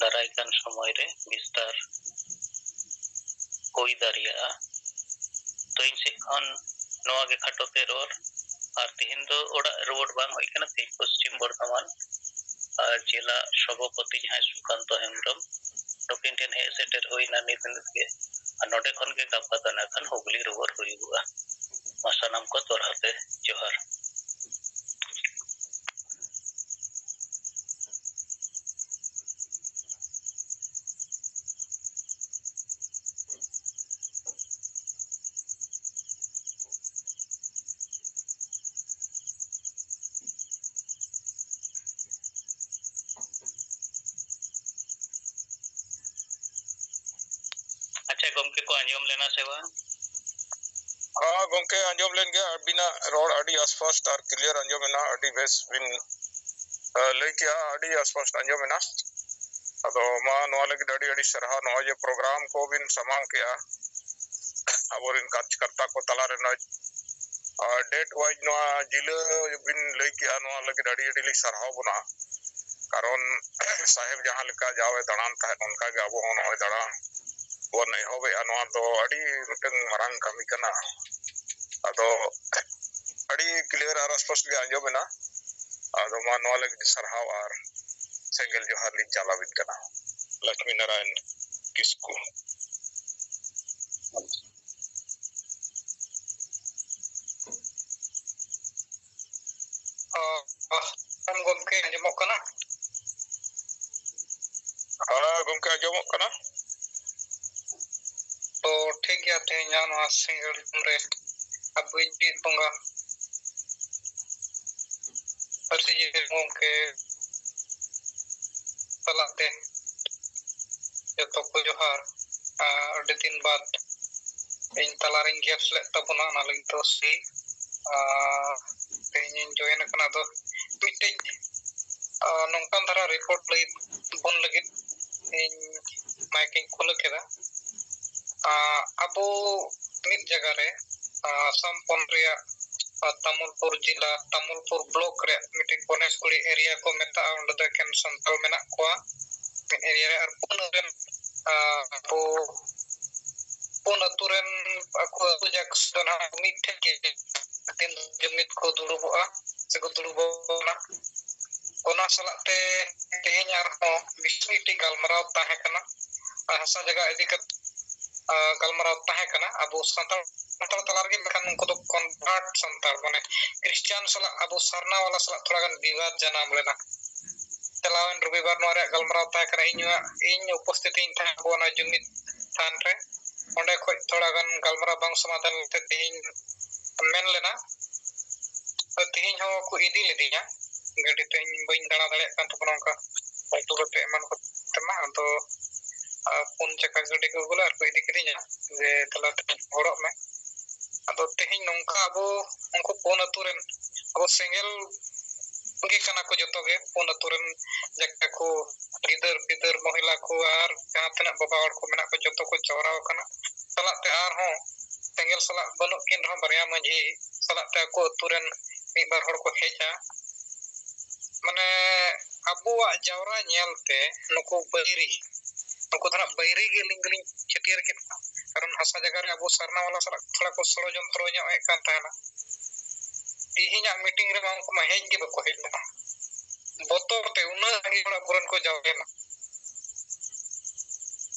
ᱫᱟᱨᱟᱭ ᱠᱟᱱ ᱥᱚᱢᱚᱭ ᱨᱮ ᱵᱤᱥᱛᱟᱨ ᱦᱩᱭ ᱫᱟᱲᱮᱭᱟᱜᱼᱟ᱾ ᱛᱚ, ᱤᱧ ᱥᱮᱫ ᱠᱷᱚᱱ ᱱᱚᱣᱟ ᱜᱮ ᱠᱷᱟᱴᱚ ᱛᱮ ᱨᱚᱲ᱾ ᱟᱨ ᱛᱮᱦᱮᱧ ᱫᱚ ᱚᱲᱟᱜ ᱨᱩᱣᱟᱹᱲ ᱵᱟᱝ ᱦᱩᱭ ᱠᱟᱱᱟ, ᱛᱮᱦᱮᱧ ᱯᱚᱥᱪᱤᱢ ᱵᱚᱨᱫᱷᱚᱢᱟᱱ ᱟᱨ ᱡᱮᱞᱟ ᱥᱚᱵᱷᱟᱯᱚᱛᱤ ᱡᱟᱦᱟᱸᱭ ᱥᱩᱠᱟᱱᱛᱚ ᱦᱮᱢᱵᱨᱚᱢ, ᱱᱩᱠᱤᱱ ᱴᱷᱮᱱ ᱦᱮᱡ ᱥᱮᱴᱮᱨ ᱦᱩᱭᱱᱟ ᱱᱤᱛ ᱧᱤᱫᱟᱹ ᱜᱮ᱾ ᱟᱨ ᱱᱚᱰᱮ ᱠᱷᱚᱱ ᱜᱮ ᱜᱟᱯᱟ ᱫᱚ ᱱᱟᱜ ᱠᱷᱟᱱ ᱦᱩᱜᱽᱞᱤ ᱨᱩᱣᱟᱹᱲ ᱦᱩᱭᱩᱜᱼᱟ᱾ ᱢᱟ ᱥᱟᱱᱟᱢ ᱠᱚ ᱫᱚᱦᱲᱟ ᱛᱮ ᱡᱚᱦᱟᱨ᱾ ᱟᱪᱪᱷᱟ ᱜᱚᱢᱠᱮ ᱠᱚ ᱟᱸᱡᱚᱢ ᱞᱮᱱᱟ ᱥᱮ ᱵᱟᱝ? ᱦᱚᱸ ᱜᱚᱢᱠᱮ, ᱟᱸᱡᱚᱢ ᱞᱮᱱ ᱜᱮᱭᱟ᱾ ᱟᱹᱵᱤᱱᱟᱜ ᱨᱚᱲ ᱟᱹᱰᱤ ᱥᱯᱚᱥᱴ ᱟᱨ ᱠᱞᱤᱭᱟᱨ ᱟᱸᱡᱚᱢ ᱮᱱᱟ᱾ ᱟᱹᱰᱤ ᱵᱮᱥ ᱵᱤᱱ ᱞᱟᱹᱭ ᱠᱮᱜᱼᱟ, ᱟᱹᱰᱤ ᱥᱯᱚᱥᱴ ᱟᱸᱡᱚᱢ ᱮᱱᱟ᱾ ᱟᱫᱚ ᱢᱟ ᱱᱚᱣᱟ ᱞᱟᱹᱜᱤᱫ ᱟᱹᱰᱤ ᱟᱹᱰᱤ ᱥᱟᱨᱦᱟᱣ᱾ ᱱᱚᱜᱼᱚᱭ ᱡᱮ ᱯᱨᱳᱜᱨᱟᱢ ᱠᱚ ᱵᱤᱱ ᱥᱟᱢᱟᱝ ᱠᱮᱜᱼᱟ, ᱟᱵᱚᱨᱮᱱ ᱠᱟᱨᱡᱚᱠᱚᱨᱛᱟ ᱠᱚ ᱛᱟᱞᱟᱨᱮ ᱱᱚᱣᱟ ᱰᱮᱴ ᱣᱟᱭᱤᱡ ᱱᱚᱣᱟ ᱡᱤᱞᱟᱹ ᱵᱤᱱ ᱞᱟᱹᱭ ᱠᱮᱜᱼᱟ, ᱱᱚᱣᱟ ᱞᱟᱹᱜᱤᱫ ᱟᱹᱰᱤ ᱟᱹᱰᱤ ᱞᱤᱧ ᱥᱟᱨᱦᱟᱣ ᱵᱚᱱᱟ᱾ ᱠᱟᱨᱚᱱ ᱥᱟᱦᱮᱵᱽ ᱡᱟᱦᱟᱸ ᱞᱮᱠᱟ ᱡᱟᱣᱮ ᱫᱟᱬᱟᱱ ᱛᱟᱦᱮᱸᱫ, ᱚᱱᱠᱟ ᱜᱮ ᱟᱵᱚ ᱦᱚᱸ ᱱᱚᱜᱼᱚᱭ ᱫᱟᱬᱟ ᱵᱚᱱ ᱮᱦᱚᱵᱮᱜᱼᱟ᱾ ᱱᱚᱣᱟ ᱫᱚ ᱟᱹᱰᱤ ᱢᱤᱫᱴᱟᱝ ᱢᱟᱨᱟᱝ ᱠᱟᱹᱢᱤ ᱠᱟᱱᱟ᱾ ᱟᱫᱚ ᱟᱹᱰᱤ ᱠᱞᱤᱭᱟᱨ ᱟᱨ ᱥᱯᱚᱥᱴ ᱜᱮ ᱟᱸᱡᱚᱢ ᱮᱱᱟ᱾ ᱟᱫᱚ ᱢᱟ ᱱᱚᱣᱟ ᱞᱟᱹᱜᱤᱫ ᱥᱟᱨᱦᱟᱣ ᱟᱨ ᱥᱮᱸᱜᱮᱞ ᱡᱚᱦᱟᱨ ᱞᱤᱧ ᱪᱟᱞᱟᱣᱮᱫ ᱠᱟᱱᱟ᱾ ᱞᱚᱠᱥᱢᱤ ᱱᱟᱨᱟᱭᱚᱱ ᱠᱤᱥᱠᱩ᱾ ᱚ, ᱜᱚᱢᱠᱮ ᱟᱸᱡᱚᱢᱚᱜ ᱠᱟᱱᱟ? ᱦᱮᱸ ᱜᱚᱢᱠᱮ, ᱟᱸᱡᱚᱢᱚᱜ ᱠᱟᱱᱟ᱾ ᱛᱚ ᱴᱷᱤᱠ ᱜᱮᱭᱟ, ᱛᱮᱦᱮᱧᱟᱜ ᱱᱚᱣᱟ ᱥᱤᱸᱜᱟᱹᱲ ᱨᱮ ᱟᱵᱚᱭᱤᱡ ᱵᱤᱨ ᱵᱚᱸᱜᱟ ᱯᱟᱹᱨᱥᱤ ᱡᱤᱣᱤ ᱜᱚᱢᱠᱮ ᱥᱟᱞᱟᱜ ᱛᱮ ᱡᱚᱛᱚ ᱠᱚ ᱡᱚᱦᱟᱨ᱾ ᱟᱨ ᱟᱹᱰᱤ ᱫᱤᱱ ᱵᱟᱫ ᱤᱧ ᱛᱟᱞᱟᱨᱤᱧ ᱜᱮᱯᱥ ᱞᱮᱫ ᱛᱟᱵᱚᱱᱟ, ᱚᱱᱟ ᱞᱟᱹᱜᱤᱫ ᱫᱚ ᱥᱤ ᱟᱨ ᱛᱮᱦᱮᱧᱤᱧ ᱡᱚᱭᱮᱱ ᱟᱠᱟᱱᱟ᱾ ᱟᱫᱚ ᱢᱤᱫᱴᱮᱡ ᱟᱨ ᱱᱚᱝᱠᱟᱱ ᱫᱷᱟᱨᱟ ᱨᱤᱯᱳᱨᱴ ᱞᱟᱹᱭ ᱵᱚᱱ ᱞᱟᱹᱜᱤᱫ ᱤᱧ ᱢᱟᱭᱤᱠ ᱤᱧ ᱠᱷᱩᱞᱟᱹ ᱠᱮᱫᱟ᱾ ᱟᱨ ᱟᱵᱚ ᱢᱤᱫ ᱡᱟᱭᱜᱟ ᱨᱮ ᱟᱨ ᱟᱥᱟᱢ ᱯᱚᱱᱚᱛ ᱨᱮᱭᱟᱜ ᱟᱨ ᱛᱟᱢᱩᱞᱯᱩᱨ ᱡᱤᱞᱟ, ᱛᱟᱢᱩᱞᱯᱩᱨ ᱵᱞᱚᱠ ᱨᱮᱭᱟᱜ ᱢᱤᱫᱴᱮᱱ ᱜᱚᱱᱮᱥᱜᱩᱲᱤ ᱮᱨᱤᱭᱟ ᱠᱚ ᱢᱮᱛᱟᱜᱼᱟ᱾ ᱚᱸᱰᱮ ᱫᱚ ᱮᱠᱮᱱ ᱥᱟᱱᱛᱟᱲ ᱢᱮᱱᱟᱜ ᱠᱚᱣᱟ ᱢᱤᱫ ᱮᱨᱤᱭᱟ ᱨᱮ᱾ ᱟᱨ ᱯᱩᱱ ᱟᱹᱛᱩ ᱨᱮᱱ, ᱟᱨ ᱟᱵᱚ ᱯᱩᱱ ᱟᱹᱛᱩ ᱨᱮᱱ ᱟᱠᱚ ᱟᱹᱛᱩ ᱡᱟᱠ ᱫᱚ ᱱᱟᱦᱟᱜ ᱢᱤᱫᱴᱷᱮᱱ ᱜᱮ ᱫᱤᱱ ᱡᱩᱢᱤᱫ ᱠᱚ ᱫᱩᱲᱩᱵᱚᱜᱼᱟ ᱥᱮᱠᱚ ᱫᱩᱲᱩᱵᱚᱜ ᱠᱟᱱᱟ᱾ ᱚᱱᱟ ᱥᱟᱞᱟᱜ ᱛᱮ ᱛᱮᱦᱮᱧ ᱟᱨᱦᱚᱸ ᱵᱤᱥᱮᱥ ᱢᱤᱫᱴᱤᱡ ᱜᱟᱞᱢᱟᱨᱟᱣ ᱛᱟᱦᱮᱸ ᱠᱟᱱᱟ᱾ ᱟᱨ ᱦᱟᱥᱟ ᱡᱟᱭᱜᱟ ᱤᱫᱤ ᱠᱟᱛᱮ, ᱟᱨ ᱜᱟᱞᱢᱟᱨᱟᱣ ᱛᱟᱦᱮᱸ ᱠᱟᱱᱟ ᱟᱵᱚ ᱥᱟᱱᱛᱟᱲ, ᱥᱟᱱᱛᱟᱲ ᱛᱟᱞᱟ ᱨᱮᱜᱮ, ᱢᱮᱱᱠᱷᱟᱱ ᱩᱱᱠᱩ ᱫᱚ ᱠᱚᱱᱵᱷᱟᱨᱴ ᱥᱟᱱᱛᱟᱲ, ᱢᱟᱱᱮ ᱠᱷᱨᱤᱥᱪᱟᱱ ᱥᱟᱞᱟᱜ ᱟᱵᱚ ᱥᱟᱨᱱᱟ ᱣᱟᱞᱟ ᱥᱟᱞᱟᱜ ᱛᱷᱚᱲᱟ ᱜᱟᱱ ᱵᱤᱵᱟᱫ ᱡᱟᱱᱟᱢ ᱞᱮᱱᱟ᱾ ᱪᱟᱞᱟᱣᱮᱱ ᱨᱚᱵᱤᱵᱟᱨ ᱱᱚᱣᱟ ᱨᱮᱭᱟᱜ ᱜᱟᱞᱢᱟᱨᱟᱣ ᱛᱟᱦᱮᱸ ᱠᱟᱱᱟ᱾ ᱤᱧᱟᱹᱜ, ᱤᱧ ᱩᱯᱚᱥᱛᱷᱤᱛ ᱤᱧ ᱛᱟᱦᱮᱸ ᱠᱟᱱᱟ ᱚᱱᱟ ᱡᱩᱢᱤᱫ ᱛᱷᱟᱱ ᱨᱮ᱾ ᱚᱸᱰᱮ ᱠᱷᱚᱡ ᱛᱷᱚᱲᱟ ᱜᱟᱱ ᱜᱟᱞᱢᱟᱨᱟᱣ ᱵᱟᱝ ᱥᱚᱢᱟᱫᱷᱟᱱ ᱞᱮᱱᱛᱮ ᱛᱮᱦᱮᱧ ᱢᱮᱱ ᱞᱮᱱᱟ᱾ ᱛᱚ ᱛᱮᱦᱮᱧ ᱦᱚᱸ ᱠᱚ ᱤᱫᱤ ᱞᱤᱫᱤᱧᱟ ᱜᱟᱹᱰᱤ ᱛᱮ, ᱤᱧ ᱵᱟᱹᱧ ᱫᱟᱬᱟ ᱫᱟᱲᱮᱭᱟᱜ ᱠᱟᱱ ᱛᱟᱵᱚᱱᱟ ᱚᱱᱠᱟ ᱟᱹᱛᱩ ᱠᱟᱛᱮ ᱮᱢᱟᱱ ᱠᱚᱛᱮ ᱢᱟ᱾ ᱟᱫᱚ ᱟᱨ ᱯᱩᱱ ᱪᱟᱠᱟ ᱜᱟᱹᱰᱤ ᱠᱚ ᱟᱹᱜᱩ ᱞᱮᱫᱟ ᱟᱨ ᱠᱚ ᱤᱫᱤ ᱠᱤᱫᱤᱧᱟ ᱡᱮ ᱫᱮᱞᱟ ᱛᱮᱦᱮᱧ ᱦᱚᱲᱚᱜ ᱢᱮ᱾ ᱟᱫᱚ ᱛᱮᱦᱮᱧ ᱱᱚᱝᱠᱟ ᱟᱵᱚ ᱩᱱᱠᱩ ᱯᱩᱱ ᱟᱹᱛᱩ ᱨᱮᱱ ᱟᱵᱚ ᱥᱮᱸᱜᱮᱞ ᱜᱮ ᱠᱟᱱᱟ ᱠᱚ ᱡᱚᱛᱚ ᱜᱮ, ᱯᱩᱱ ᱟᱹᱛᱩ ᱨᱮᱱ ᱡᱟᱠᱟ ᱠᱚ, ᱜᱤᱫᱟᱹᱨ ᱯᱤᱫᱟᱹᱨ, ᱢᱚᱦᱤᱞᱟ ᱠᱚ ᱟᱨ ᱡᱟᱦᱟᱸ ᱛᱤᱱᱟᱹᱜ ᱵᱟᱵᱟ ᱦᱚᱲ ᱠᱚ ᱢᱮᱱᱟᱜ ᱠᱚ, ᱡᱚᱛᱚ ᱠᱚ ᱡᱟᱣᱨᱟ ᱟᱠᱟᱱᱟ᱾ ᱥᱟᱞᱟᱜ ᱛᱮ ᱟᱨᱦᱚᱸ ᱥᱮᱸᱜᱮᱞ ᱥᱟᱞᱟᱜ ᱵᱟᱹᱱᱩᱜ ᱠᱤᱱ ᱨᱮᱦᱚᱸ, ᱵᱟᱨᱭᱟ ᱢᱟᱹᱡᱷᱤ ᱥᱟᱞᱟᱜ ᱛᱮ ᱟᱠᱚ ᱟᱹᱛᱩ ᱨᱮᱱ ᱢᱤᱫ ᱵᱟᱨ ᱦᱚᱲ ᱠᱚ ᱦᱮᱡᱼᱟ᱾ ᱢᱟᱱᱮ, ᱟᱵᱚᱣᱟᱜ ᱡᱟᱣᱨᱟ ᱧᱮᱞ ᱛᱮ ᱱᱩᱠᱩ ᱵᱟᱹᱭᱨᱤ, ᱱᱩᱠᱩ ᱫᱚ ᱱᱟᱜ ᱵᱟᱹᱭᱨᱤ ᱜᱮ ᱟᱹᱞᱤᱧ ᱫᱚᱞᱤᱧ ᱪᱷᱟᱹᱴᱭᱟᱹᱨ ᱠᱮᱫ ᱠᱚᱣᱟ, ᱠᱟᱨᱚᱱ ᱦᱟᱥᱟ ᱡᱟᱭᱜᱟ ᱨᱮ ᱟᱵᱚ ᱥᱟᱨᱱᱟ ᱵᱟᱞᱟ ᱥᱟᱞᱟᱜ ᱛᱷᱚᱲᱟ ᱠᱚ ᱥᱚᱲᱚᱡᱚᱱᱛᱨᱚ ᱧᱚᱜ ᱮᱫ ᱠᱟᱱ ᱛᱟᱦᱮᱱᱟ᱾ ᱛᱮᱦᱮᱧᱟᱜ ᱢᱤᱴᱤᱝ ᱨᱮᱢᱟ ᱩᱱᱠᱩ ᱢᱟ ᱦᱮᱡ ᱜᱮ ᱵᱟᱠᱚ ᱦᱮᱡ ᱞᱮᱱᱟ, ᱵᱚᱛᱚᱨ ᱛᱮ ᱩᱱᱟᱹᱜ ᱥᱟᱸᱜᱮ ᱦᱚᱲ ᱟᱵᱚᱨᱮᱱ ᱠᱚ ᱡᱟᱣᱨᱟ ᱞᱮᱱᱟ᱾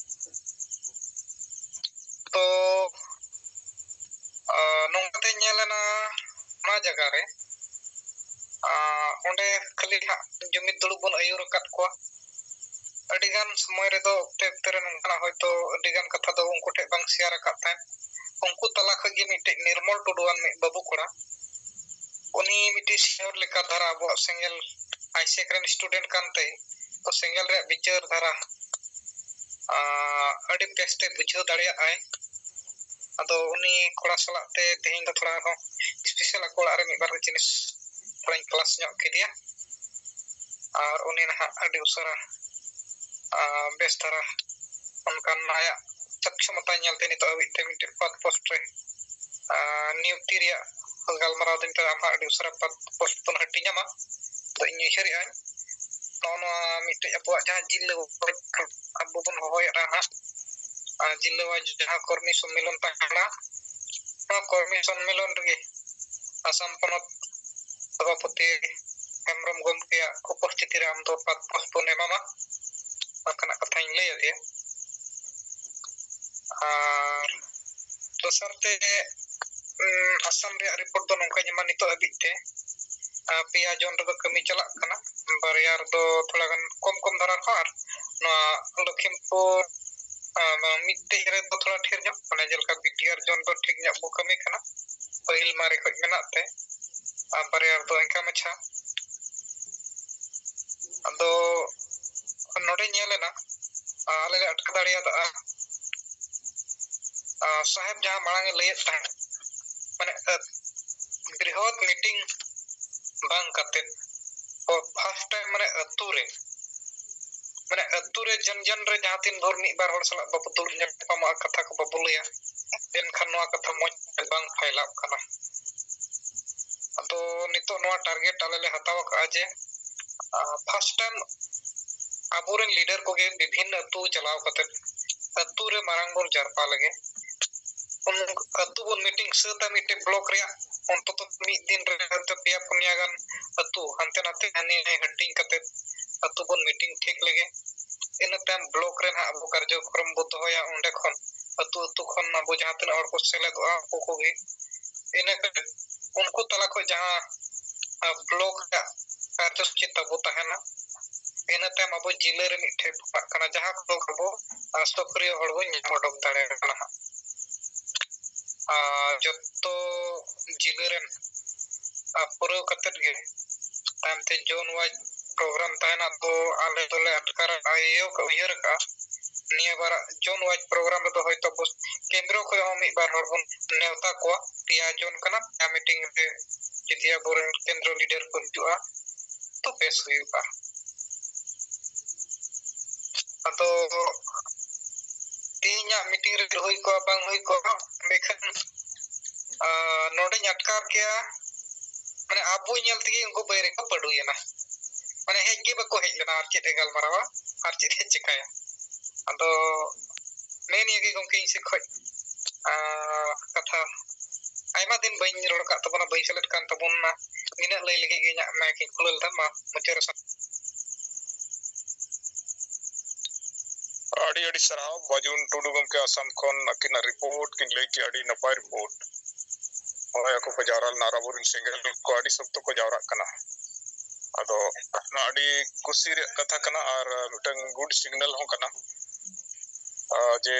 ᱛᱚ, ᱟ, ᱱᱚᱝᱠᱟᱛᱮ ᱧᱮᱞ ᱮᱱᱟ ᱚᱱᱟ ᱡᱟᱭᱜᱟ ᱨᱮ, ᱟ, ᱚᱸᱰᱮ ᱠᱷᱟᱹᱞᱤ ᱦᱟᱸᱜ ᱡᱩᱢᱤᱫ ᱫᱩᱲᱩᱵ ᱵᱚᱱ ᱟᱹᱭᱩᱨ ᱟᱠᱟᱫ ᱠᱚᱣᱟ᱾ ᱟᱹᱰᱤᱜᱟᱱ ᱥᱚᱢᱚᱭ ᱨᱮᱫᱚ ᱚᱠᱛᱮ ᱚᱠᱛᱮ ᱨᱮ ᱱᱚᱝᱠᱟᱱᱟᱜ ᱦᱚᱭᱛᱳ ᱟᱹᱰᱤᱜᱟᱱ ᱠᱟᱛᱷᱟ ᱫᱚ ᱩᱱᱠᱩ ᱴᱷᱮᱱ ᱵᱟᱝ ᱥᱮᱭᱟᱨ ᱟᱠᱟᱫ ᱛᱟᱦᱮᱸᱫ᱾ ᱩᱱᱠᱩ ᱛᱟᱞᱟ ᱠᱷᱚᱱ ᱜᱮ ᱢᱤᱫᱴᱮᱡ ᱱᱤᱨᱢᱚᱞ ᱴᱩᱰᱩᱣᱟᱱ ᱢᱤᱫ ᱵᱟᱹᱵᱩ ᱠᱚᱲᱟ, ᱩᱱᱤ ᱢᱤᱫᱴᱮᱡ ᱥᱤᱭᱚᱨ ᱞᱮᱠᱟ ᱫᱷᱟᱨᱟ ᱟᱵᱚᱣᱟᱜ ᱥᱮᱸᱜᱮᱞ ᱟᱭᱥᱮᱠ ᱨᱮᱱ ᱥᱴᱩᱰᱮᱱᱴ ᱠᱟᱱᱛᱮ, ᱛᱚ ᱥᱮᱸᱜᱮᱞ ᱨᱮᱭᱟᱜ ᱵᱤᱪᱟᱹᱨ ᱫᱷᱟᱨᱟ, ᱟ, ᱟᱹᱰᱤ ᱵᱮᱥᱛᱮ ᱵᱩᱡᱷᱟᱹᱣ ᱫᱟᱲᱮᱭᱟᱜᱼᱟᱭ᱾ ᱟᱫᱚ ᱩᱱᱤ ᱠᱚᱲᱟ ᱥᱟᱞᱟᱜ ᱛᱮ ᱛᱮᱦᱮᱧ ᱫᱚ ᱛᱷᱚᱲᱟ ᱟᱨᱦᱚᱸ ᱥᱯᱮᱥᱟᱞ ᱟᱠᱚ ᱚᱲᱟᱜ ᱨᱮ ᱢᱤᱫ ᱵᱟᱨ ᱡᱤᱱᱤᱥ ᱛᱷᱚᱲᱟᱧ ᱠᱞᱟᱥ ᱧᱚᱜ ᱠᱮᱫᱮᱭᱟ᱾ ᱟᱨ ᱩᱱᱤ ᱱᱟᱦᱟᱜ ᱟᱹᱰᱤ ᱩᱥᱟᱹᱨᱟ, ᱟ, ᱵᱮᱥ ᱫᱷᱟᱨᱟ ᱚᱱᱠᱟᱱ ᱟᱭᱟᱜ ᱥᱚᱠᱷᱥᱚᱢᱚᱛᱟ ᱧᱮᱞᱛᱮ ᱱᱤᱛᱚᱜ ᱦᱟᱹᱵᱤᱡ ᱛᱮ ᱢᱤᱫᱴᱮᱱ ᱯᱟᱫᱽ ᱯᱳᱥᱴ ᱨᱮ, ᱟ, ᱱᱤᱭᱩᱠᱛᱤ ᱨᱮᱭᱟᱜ ᱜᱟᱞᱢᱟᱨᱟᱣ ᱫᱚᱧ ᱢᱮᱛᱟᱫᱟ, ᱟᱢ ᱦᱟᱸᱜ ᱟᱹᱰᱤ ᱩᱥᱟᱹᱨᱟ ᱯᱟᱫᱽ ᱯᱳᱥᱴ ᱵᱚᱱ ᱦᱟᱹᱴᱤᱧ ᱧᱟᱢᱟ᱾ ᱛᱚ, ᱤᱧ ᱩᱭᱦᱟᱹᱨᱮᱜᱼᱟᱹᱧ, ᱱᱚᱜᱼᱚ ᱱᱚᱣᱟ ᱢᱤᱫᱴᱮᱡ ᱟᱵᱚᱣᱟᱜ ᱡᱟᱦᱟᱸ ᱡᱤᱞᱟᱹ ᱟᱵᱚ ᱵᱚᱱ ᱦᱚᱦᱚᱭᱮᱫᱼᱟ ᱦᱟᱸᱜ, ᱟᱨ ᱡᱤᱞᱟᱹᱣᱟᱨ ᱡᱟᱦᱟᱸ ᱠᱚᱨᱢᱤ ᱥᱚᱢᱢᱮᱞᱚᱱ ᱛᱟᱦᱮᱸ ᱠᱟᱱᱟ, ᱱᱚᱣᱟ ᱠᱚᱨᱢᱤ ᱥᱚᱢᱢᱮᱞᱚᱱ ᱨᱮᱜᱮ ᱟᱥᱟᱢ ᱯᱚᱱᱚᱛ ᱥᱚᱵᱷᱟᱯᱚᱛᱤ ᱦᱮᱢᱵᱨᱚᱢ ᱜᱚᱢᱠᱮᱭᱟᱜ ᱩᱯᱚᱥᱛᱷᱤᱛᱤ ᱨᱮ ᱟᱢ ᱫᱚ ᱯᱟᱫᱽ ᱯᱳᱥᱴ ᱵᱚᱱ ᱮᱢᱟᱢᱟ, ᱚᱱᱠᱟᱱᱟᱜ ᱠᱟᱛᱷᱟᱧ ᱞᱟᱹᱭ ᱟᱫᱮᱭᱟ᱾ ᱟᱨ ᱫᱚᱥᱟᱨ ᱛᱮ, ᱩᱸ, ᱟᱥᱟᱢ ᱨᱮᱭᱟᱜ ᱨᱤᱯᱳᱨᱴ ᱫᱚ ᱱᱚᱝᱠᱟᱧ ᱮᱢᱟ, ᱱᱤᱛᱚᱜ ᱦᱟᱹᱵᱤᱡ ᱛᱮ, ᱟ, ᱯᱮᱭᱟ ᱡᱳᱱ ᱨᱮᱫᱚ ᱠᱟᱹᱢᱤ ᱪᱟᱞᱟᱜ ᱠᱟᱱᱟ, ᱵᱟᱨᱭᱟ ᱨᱮᱫᱚ ᱛᱷᱚᱲᱟ ᱜᱟᱱ ᱠᱚᱢ ᱠᱚᱢ ᱫᱷᱟᱨᱟ ᱨᱮᱦᱚᱸ, ᱟᱨ ᱱᱚᱣᱟ ᱞᱚᱠᱷᱤᱢᱯᱩᱨ, ᱟ, ᱱᱚᱣᱟ ᱢᱤᱫᱴᱮᱡ ᱨᱮᱫᱚ ᱛᱷᱚᱲᱟ ᱰᱷᱮᱨ ᱧᱚᱜ, ᱢᱟᱱᱮ ᱡᱮᱞᱮᱠᱟ ᱵᱤ ᱴᱤ ᱟᱨ ᱡᱳᱱ ᱫᱚ ᱴᱷᱤᱠ ᱧᱚᱜ ᱵᱚ ᱠᱟᱹᱢᱤ ᱠᱟᱱᱟ, ᱯᱟᱹᱦᱤᱞ ᱢᱟᱨᱮ ᱠᱷᱚᱡ ᱢᱮᱱᱟᱜ ᱛᱮ, ᱟᱨ ᱵᱟᱨᱭᱟ ᱨᱮᱫᱚ ᱤᱱᱠᱟ ᱢᱟᱪᱷᱟ᱾ ᱟᱫᱚ ᱱᱚᱰᱮ ᱧᱮᱞ ᱮᱱᱟ, ᱟ, ᱟᱞᱮ ᱞᱮ ᱟᱴᱠᱟᱨ ᱫᱟᱲᱮᱭᱟᱫᱟ, ᱟ, ᱥᱟᱦᱮᱵᱽ ᱡᱟᱦᱟᱸ ᱢᱟᱲᱟᱝ ᱮ ᱞᱟᱹᱭᱮᱫ ᱛᱟᱦᱮᱸᱫ, ᱢᱟᱱᱮ, ᱟ, ᱵᱨᱤᱦᱚᱛ ᱢᱤᱴᱤᱝ ᱵᱟᱝ ᱠᱟᱛᱮᱫ ᱯᱷᱟᱥᱴ ᱴᱟᱭᱤᱢ ᱢᱟᱱᱮ ᱟᱹᱛᱩ ᱨᱮ, ᱢᱟᱱᱮ ᱟᱹᱛᱩ ᱨᱮ ᱡᱚᱱ ᱡᱚᱱ ᱨᱮ ᱡᱟᱦᱟᱸ ᱛᱤᱱ ᱵᱷᱳᱨ ᱢᱤᱫ ᱵᱟᱨ ᱦᱚᱲ ᱥᱟᱞᱟᱜ ᱵᱟᱵᱚ ᱫᱩᱲᱩᱵ ᱧᱟᱯᱟᱢᱚᱜᱼᱟ, ᱠᱟᱛᱷᱟ ᱠᱚ ᱵᱟᱵᱚ ᱞᱟᱹᱭᱟ, ᱮᱱᱠᱷᱟᱱ ᱱᱚᱣᱟ ᱠᱟᱛᱷᱟ ᱢᱚᱡᱽ ᱛᱮ ᱵᱟᱝ ᱯᱷᱟᱭᱞᱟᱜ ᱠᱟᱱᱟ᱾ ᱟᱫᱚ ᱱᱤᱛᱚᱜ ᱱᱚᱣᱟ ᱴᱟᱨᱜᱮᱴ ᱟᱞᱮ ᱞᱮ ᱦᱟᱛᱟᱣ ᱟᱠᱟᱫᱼᱟ ᱡᱮ ᱯᱷᱟᱥᱴ ᱴᱟᱭᱤᱢ ᱟᱵᱚᱨᱮᱱ ᱞᱤᱰᱟᱨ ᱠᱚᱜᱮ ᱵᱤᱵᱷᱤᱱᱱᱚ ᱟᱹᱛᱩ ᱪᱟᱞᱟᱣ ᱠᱟᱛᱮ ᱟᱹᱛᱩ ᱨᱮ ᱢᱟᱨᱟᱝ ᱵᱚᱱ ᱡᱟᱨᱯᱟ ᱞᱮᱜᱮ᱾ ᱩᱱ ᱟᱹᱛᱩ ᱵᱚᱱ ᱢᱤᱴᱤᱝ ᱥᱟᱹᱛᱟ ᱢᱤᱫᱴᱮᱡ ᱵᱞᱚᱠ ᱨᱮᱭᱟᱜ, ᱚᱱᱛᱚᱛᱚ ᱢᱤᱫ ᱫᱤᱱ ᱨᱮ ᱦᱚᱭᱛᱚ ᱯᱮᱭᱟ ᱯᱩᱱᱭᱟ ᱜᱟᱱ ᱟᱹᱛᱩ ᱦᱟᱱᱛᱮ ᱱᱟᱛᱮ ᱦᱟᱹᱱᱤ ᱱᱟᱹᱭ ᱦᱟᱹᱴᱤᱧ ᱠᱟᱛᱮ ᱟᱹᱛᱩ ᱵᱚᱱ ᱢᱤᱴᱤᱝ ᱴᱷᱤᱠ ᱞᱮᱜᱮ᱾ ᱤᱱᱟᱹ ᱛᱟᱭᱚᱢ ᱵᱞᱚᱠ ᱨᱮ ᱱᱟᱦᱟᱜ ᱟᱵᱚ ᱠᱟᱨᱡᱚᱠᱨᱚᱢ ᱵᱚ ᱫᱚᱦᱚᱭᱟ, ᱚᱸᱰᱮ ᱠᱷᱚᱱ ᱟᱹᱛᱩ ᱟᱹᱛᱩ ᱠᱷᱚᱱ ᱟᱵᱚ ᱡᱟᱦᱟᱸ ᱛᱤᱱᱟᱹᱜ ᱦᱚᱲ ᱠᱚ ᱥᱮᱞᱮᱫᱚᱜᱼᱟ ᱩᱱᱠᱩ ᱠᱚᱜᱮ᱾ ᱤᱱᱟᱹ ᱠᱟᱛᱮ ᱩᱱᱠᱩ ᱛᱟᱞᱟ ᱠᱷᱚᱱ ᱡᱟᱦᱟᱸ ᱵᱞᱚᱠ ᱨᱮᱭᱟᱜ ᱠᱟᱨᱡᱚᱥᱩᱪᱤ ᱛᱟᱵᱚ ᱛᱟᱦᱮᱱᱟ, ᱤᱱᱟᱹ ᱛᱟᱭᱚᱢ ᱟᱵᱚ ᱡᱤᱞᱟᱹ ᱨᱮ ᱢᱤᱫᱴᱷᱮᱱ ᱯᱟᱲᱟᱜ ᱠᱟᱱᱟ, ᱡᱟᱦᱟᱸ ᱠᱚᱫᱚ ᱟᱵᱚ ᱥᱚᱠᱨᱤᱭᱚ ᱦᱚᱲ ᱵᱚᱱ ᱧᱟᱢ ᱚᱰᱚᱠ ᱫᱟᱲᱮᱭᱟᱜ ᱠᱟᱱᱟ ᱦᱟᱸᱜ᱾ ᱟᱨ ᱡᱚᱛᱚ ᱡᱤᱞᱟᱹ ᱨᱮᱱ ᱟᱨ ᱯᱩᱨᱟᱹᱣ ᱠᱟᱛᱮᱫ ᱜᱮ ᱛᱟᱭᱚᱢ ᱛᱮ ᱡᱳᱱ ᱣᱟᱭᱤᱡ ᱯᱨᱳᱜᱨᱟᱢ ᱛᱟᱦᱮᱱᱟ᱾ ᱟᱫᱚ ᱟᱞᱮ ᱫᱚᱞᱮ ᱟᱴᱠᱟᱨ ᱤᱭᱟᱹ ᱩᱭᱦᱟᱹᱨ ᱟᱠᱟᱫᱼᱟ, ᱱᱤᱭᱟᱹ ᱵᱟᱨᱟᱜ ᱡᱳᱱ ᱣᱟᱭᱤᱡ ᱯᱨᱳᱜᱨᱟᱢ ᱨᱮᱫᱚ ᱦᱚᱭᱛᱳ ᱵᱚᱥ-, ᱠᱮᱱᱫᱨᱚ ᱠᱷᱚᱱ ᱦᱚᱸ ᱢᱤᱫ ᱵᱟᱨ ᱦᱚᱲ ᱵᱚᱱ ᱱᱮᱣᱛᱟ ᱠᱚᱣᱟ᱾ ᱯᱮᱭᱟ ᱡᱳᱱ ᱠᱟᱱᱟ, ᱯᱮᱭᱟ ᱢᱤᱴᱤᱝ ᱨᱮ ᱡᱩᱫᱤ ᱟᱵᱚᱨᱮᱱ ᱠᱮᱱᱫᱨᱚ ᱞᱤᱰᱟᱨ ᱠᱚ ᱦᱤᱡᱩᱜᱼᱟ ᱛᱚ ᱵᱮᱥ ᱦᱩᱭᱩᱜᱼᱟ᱾ ᱟᱫᱚ ᱛᱮᱦᱮᱧᱟᱜ ᱢᱤᱴᱤᱝ ᱨᱮ ᱦᱩᱭ ᱠᱚᱜᱼᱟ ᱵᱟᱝ ᱦᱩᱭ ᱠᱚᱜᱼᱟ, ᱢᱮᱱᱠᱷᱟᱱ ᱱᱚᱰᱮᱧ ᱟᱴᱠᱟᱨ ᱠᱮᱭᱟ, ᱢᱟᱱᱮ ᱟᱵᱚ ᱧᱮᱞ ᱛᱮᱜᱮ ᱩᱱᱠᱩ ᱵᱟᱹᱭᱨᱤ ᱠᱚ ᱯᱟᱹᱰᱩᱭᱮᱱᱟ᱾ ᱢᱟᱱᱮ ᱦᱮᱡ ᱜᱮ ᱵᱟᱠᱚ ᱦᱮᱡ ᱞᱮᱱᱟ, ᱟᱨ ᱪᱮᱫ ᱮ ᱜᱟᱞᱢᱟᱨᱟᱣᱟ, ᱟᱨ ᱪᱮᱫ ᱮ ᱪᱮᱠᱟᱭᱟ᱾ ᱟᱫᱚ ᱱᱮᱜᱼᱮ ᱱᱤᱭᱟᱹ ᱜᱮ ᱜᱚᱢᱠᱮ ᱤᱧ ᱥᱮᱫ ᱠᱷᱚᱡ ᱠᱟᱛᱷᱟ᱾ ᱟᱭᱢᱟ ᱫᱤᱱ ᱵᱟᱹᱧ ᱨᱚᱲ ᱠᱟᱜ ᱛᱟᱵᱚᱱᱟ, ᱵᱟᱹᱧ ᱥᱮᱞᱮᱫ ᱠᱟᱱ ᱛᱟᱵᱚᱱᱟ, ᱱᱤᱱᱟᱹᱜ ᱞᱟᱹᱭ ᱞᱟᱹᱜᱤᱫ ᱜᱮ ᱤᱧᱟᱹᱜ ᱢᱟᱭᱤᱠ ᱤᱧ ᱠᱷᱩᱞᱟᱹᱣ ᱞᱮᱫᱟ᱾ ᱢᱟ ᱢᱩᱪᱟᱹᱫ ᱨᱮ ᱥᱟᱱᱟᱢ ᱟᱹᱰᱤ ᱟᱹᱰᱤ ᱥᱟᱨᱦᱟᱣ ᱵᱟᱡᱩᱱ ᱴᱩᱰᱩ ᱜᱚᱢᱠᱮ, ᱟᱥᱟᱢ ᱠᱷᱚᱱ ᱟᱹᱠᱤᱱᱟᱜ ᱨᱤᱯᱳᱨᱴ ᱠᱤᱱ ᱞᱟᱹᱭ ᱠᱮᱜᱼᱟ, ᱟᱹᱰᱤ ᱱᱟᱯᱟᱭ ᱨᱤᱯᱳᱨᱴ᱾ ᱦᱚᱸᱜᱼᱚᱭ ᱟᱠᱚ ᱠᱚ ᱡᱟᱣᱨᱟ ᱞᱮᱱᱟ ᱟᱨ ᱟᱵᱚᱨᱮᱱ ᱥᱮᱸᱜᱮᱞ ᱠᱚ ᱟᱹᱰᱤ ᱥᱚᱠᱛᱚ ᱠᱚ ᱡᱟᱣᱨᱟᱜ ᱠᱟᱱᱟ᱾ ᱟᱫᱚ ᱱᱚᱣᱟ ᱟᱹᱰᱤ ᱠᱩᱥᱤ ᱨᱮᱭᱟᱜ ᱠᱟᱛᱷᱟ ᱠᱟᱱᱟ ᱟᱨ ᱢᱤᱫᱴᱟᱝ ᱜᱩᱰ ᱥᱤᱜᱽᱱᱟᱞ ᱦᱚᱸ ᱠᱟᱱᱟ, ᱟᱨ ᱡᱮ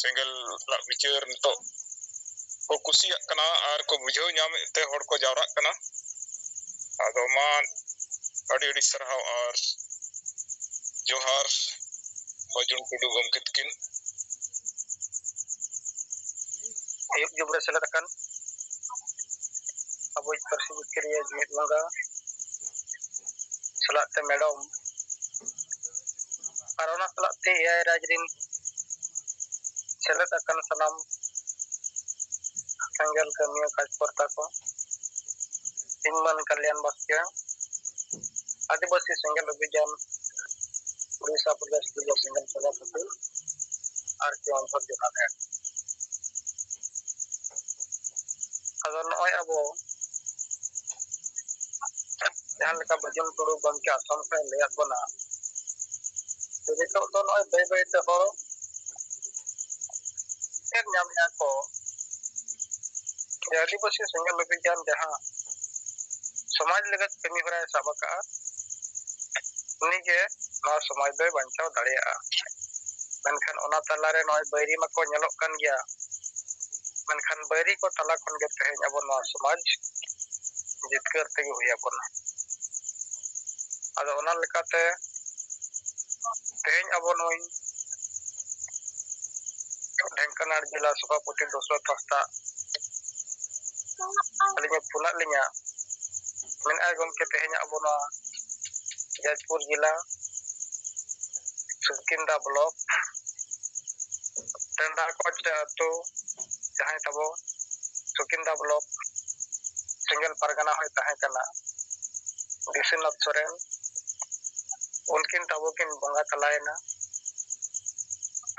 ᱥᱮᱸᱜᱮᱞ ᱨᱮᱱᱟᱜ ᱵᱤᱪᱟᱹᱨ ᱱᱤᱛᱚᱜ ᱠᱚ ᱠᱩᱥᱤᱭᱟᱜ ᱠᱟᱱᱟ ᱟᱨ ᱠᱚ ᱵᱩᱡᱷᱟᱹᱣ ᱧᱟᱢᱮᱫ ᱛᱮ ᱦᱚᱲ ᱠᱚ ᱡᱟᱣᱨᱟᱜ ᱠᱟᱱᱟ᱾ ᱟᱫᱚ ᱢᱟ ᱟᱹᱰᱤ ᱟᱹᱰᱤ ᱥᱟᱨᱦᱟᱣ ᱟᱨ ᱡᱚᱦᱟᱨ ᱵᱟᱹᱡᱩᱱ ᱴᱩᱰᱩ ᱜᱚᱢᱠᱮ ᱛᱟᱹᱠᱤᱱ᱾ ᱟᱹᱭᱩᱵ ᱡᱩᱜᱽ ᱨᱮ ᱥᱮᱞᱮᱫ ᱟᱠᱟᱱ ᱟᱵᱚᱭᱤᱡ ᱯᱟᱹᱨᱥᱤ ᱡᱤᱛᱠᱟᱹᱨᱤᱭᱟᱹ ᱡᱩᱢᱤᱫ ᱵᱚᱸᱜᱟ ᱥᱟᱞᱟᱜ ᱛᱮ ᱢᱮᱰᱚᱢ ᱟᱨ ᱚᱱᱟ ᱥᱟᱞᱟᱜ ᱛᱮ ᱮ ᱟᱭ ᱨᱟᱡᱽ ᱨᱤᱱ ᱥᱮᱞᱮᱫ ᱟᱠᱟᱱ ᱥᱟᱱᱟᱢ ᱥᱮᱸᱜᱮᱞ ᱠᱟᱹᱢᱤᱭᱟᱹ ᱠᱟᱡᱽᱠᱚᱨᱛᱟ ᱠᱚ, ᱤᱧ ᱢᱟᱹᱱ ᱠᱟᱞᱭᱟᱱ ᱵᱟᱥᱠᱮ, ᱟᱹᱫᱤᱵᱟᱹᱥᱤ ᱥᱮᱸᱜᱮᱞ ᱚᱵᱷᱤᱡᱟᱱ ᱩᱲᱤᱥᱥᱟ ᱯᱨᱚᱫᱮᱥ ᱡᱮᱞᱟ ᱥᱮᱸᱜᱮᱞ ᱥᱚᱵᱷᱟᱯᱚᱛᱤ ᱟᱨ ᱠᱮᱣᱚᱱᱡᱷᱚᱨ ᱡᱮᱞᱟ ᱨᱮ᱾ ᱟᱫᱚ ᱱᱚᱜᱼᱚᱭ ᱟᱵᱚ ᱡᱟᱦᱟᱸ ᱞᱮᱠᱟ ᱵᱟᱹᱡᱩᱱ ᱴᱩᱰᱩ ᱜᱚᱢᱠᱮ ᱟᱥᱟᱢ ᱠᱷᱚᱱ ᱞᱟᱹᱭᱟᱫ ᱵᱚᱱᱟ, ᱡᱮ ᱱᱤᱛᱚᱜ ᱫᱚ ᱱᱚᱜᱼᱚᱭ ᱵᱟᱹᱭ ᱵᱟᱹᱭ ᱛᱮ ᱦᱚᱲ ᱧᱮᱞ ᱧᱟᱢᱮᱜᱼᱟ ᱠᱚ ᱡᱮ ᱟᱹᱫᱤᱵᱟᱹᱥᱤ ᱥᱮᱸᱜᱮᱞ ᱚᱵᱷᱤᱡᱟᱱ ᱡᱟᱦᱟᱸ ᱥᱚᱢᱟᱡᱽ ᱞᱟᱹᱜᱤᱫ ᱠᱟᱹᱢᱤ ᱦᱚᱨᱟᱭ ᱥᱟᱵ ᱟᱠᱟᱫᱼᱟ, ᱩᱱᱤᱜᱮ ᱱᱚᱣᱟ ᱥᱚᱢᱟᱡᱽ ᱫᱚᱭ ᱵᱟᱧᱪᱟᱣ ᱫᱟᱲᱮᱭᱟᱜᱼᱟ᱾ ᱢᱮᱱᱠᱷᱟᱱ ᱚᱱᱟ ᱛᱟᱞᱟᱨᱮ ᱱᱚᱜᱼᱚᱭ ᱵᱟᱹᱭᱨᱤ ᱢᱟᱠᱚ ᱧᱮᱞᱚᱜ ᱠᱟᱱ ᱜᱮᱭᱟ, ᱢᱮᱱᱠᱷᱟᱱ ᱵᱟᱹᱭᱨᱤ ᱠᱚ ᱛᱟᱞᱟ ᱠᱷᱚᱱ ᱜᱮ ᱛᱮᱦᱮᱧ ᱟᱵᱚ ᱱᱚᱣᱟ ᱥᱚᱢᱟᱡᱽ ᱡᱤᱛᱠᱟᱹᱨ ᱛᱮᱜᱮ ᱦᱩᱭ ᱟᱵᱚᱱᱟ᱾ ᱟᱫᱚ ᱚᱱᱟ ᱞᱮᱠᱟᱛᱮ ᱛᱮᱦᱮᱧ ᱟᱵᱚ ᱱᱩᱭ ᱰᱷᱮᱝᱠᱟᱱᱟᱲ ᱡᱮᱞᱟ ᱥᱚᱵᱷᱟᱯᱚᱛᱤ ᱫᱚᱥᱚᱨ ᱯᱟᱥᱴᱟ ᱟᱹᱞᱤᱧᱮ ᱯᱷᱳᱱᱟᱫ ᱞᱤᱧᱟ, ᱢᱮᱱᱟᱭ ᱜᱚᱢᱠᱮ ᱛᱮᱦᱮᱧ ᱟᱵᱚ ᱱᱚᱣᱟ ᱡᱟᱡᱽᱯᱩᱨ ᱡᱮᱞᱟ ᱥᱩᱠᱤᱱᱫᱟ ᱵᱞᱚᱠ ᱴᱮᱱᱰᱟ ᱠᱚᱪᱟ ᱟᱹᱛᱩ ᱡᱟᱦᱟᱸᱭ ᱛᱟᱵᱚ ᱥᱩᱠᱤᱱᱫᱟ ᱵᱞᱚᱠ ᱥᱮᱸᱜᱮᱞ ᱯᱟᱨᱜᱟᱱᱟ ᱦᱚᱸᱭ ᱛᱟᱦᱮᱸ ᱠᱟᱱᱟ ᱵᱤᱥᱣᱚᱱᱟᱛᱷ ᱥᱚᱨᱮᱱ, ᱩᱱᱠᱤᱱ ᱛᱟᱵᱚ ᱠᱤᱱ ᱵᱚᱸᱜᱟ ᱛᱟᱞᱟᱭᱮᱱᱟ᱾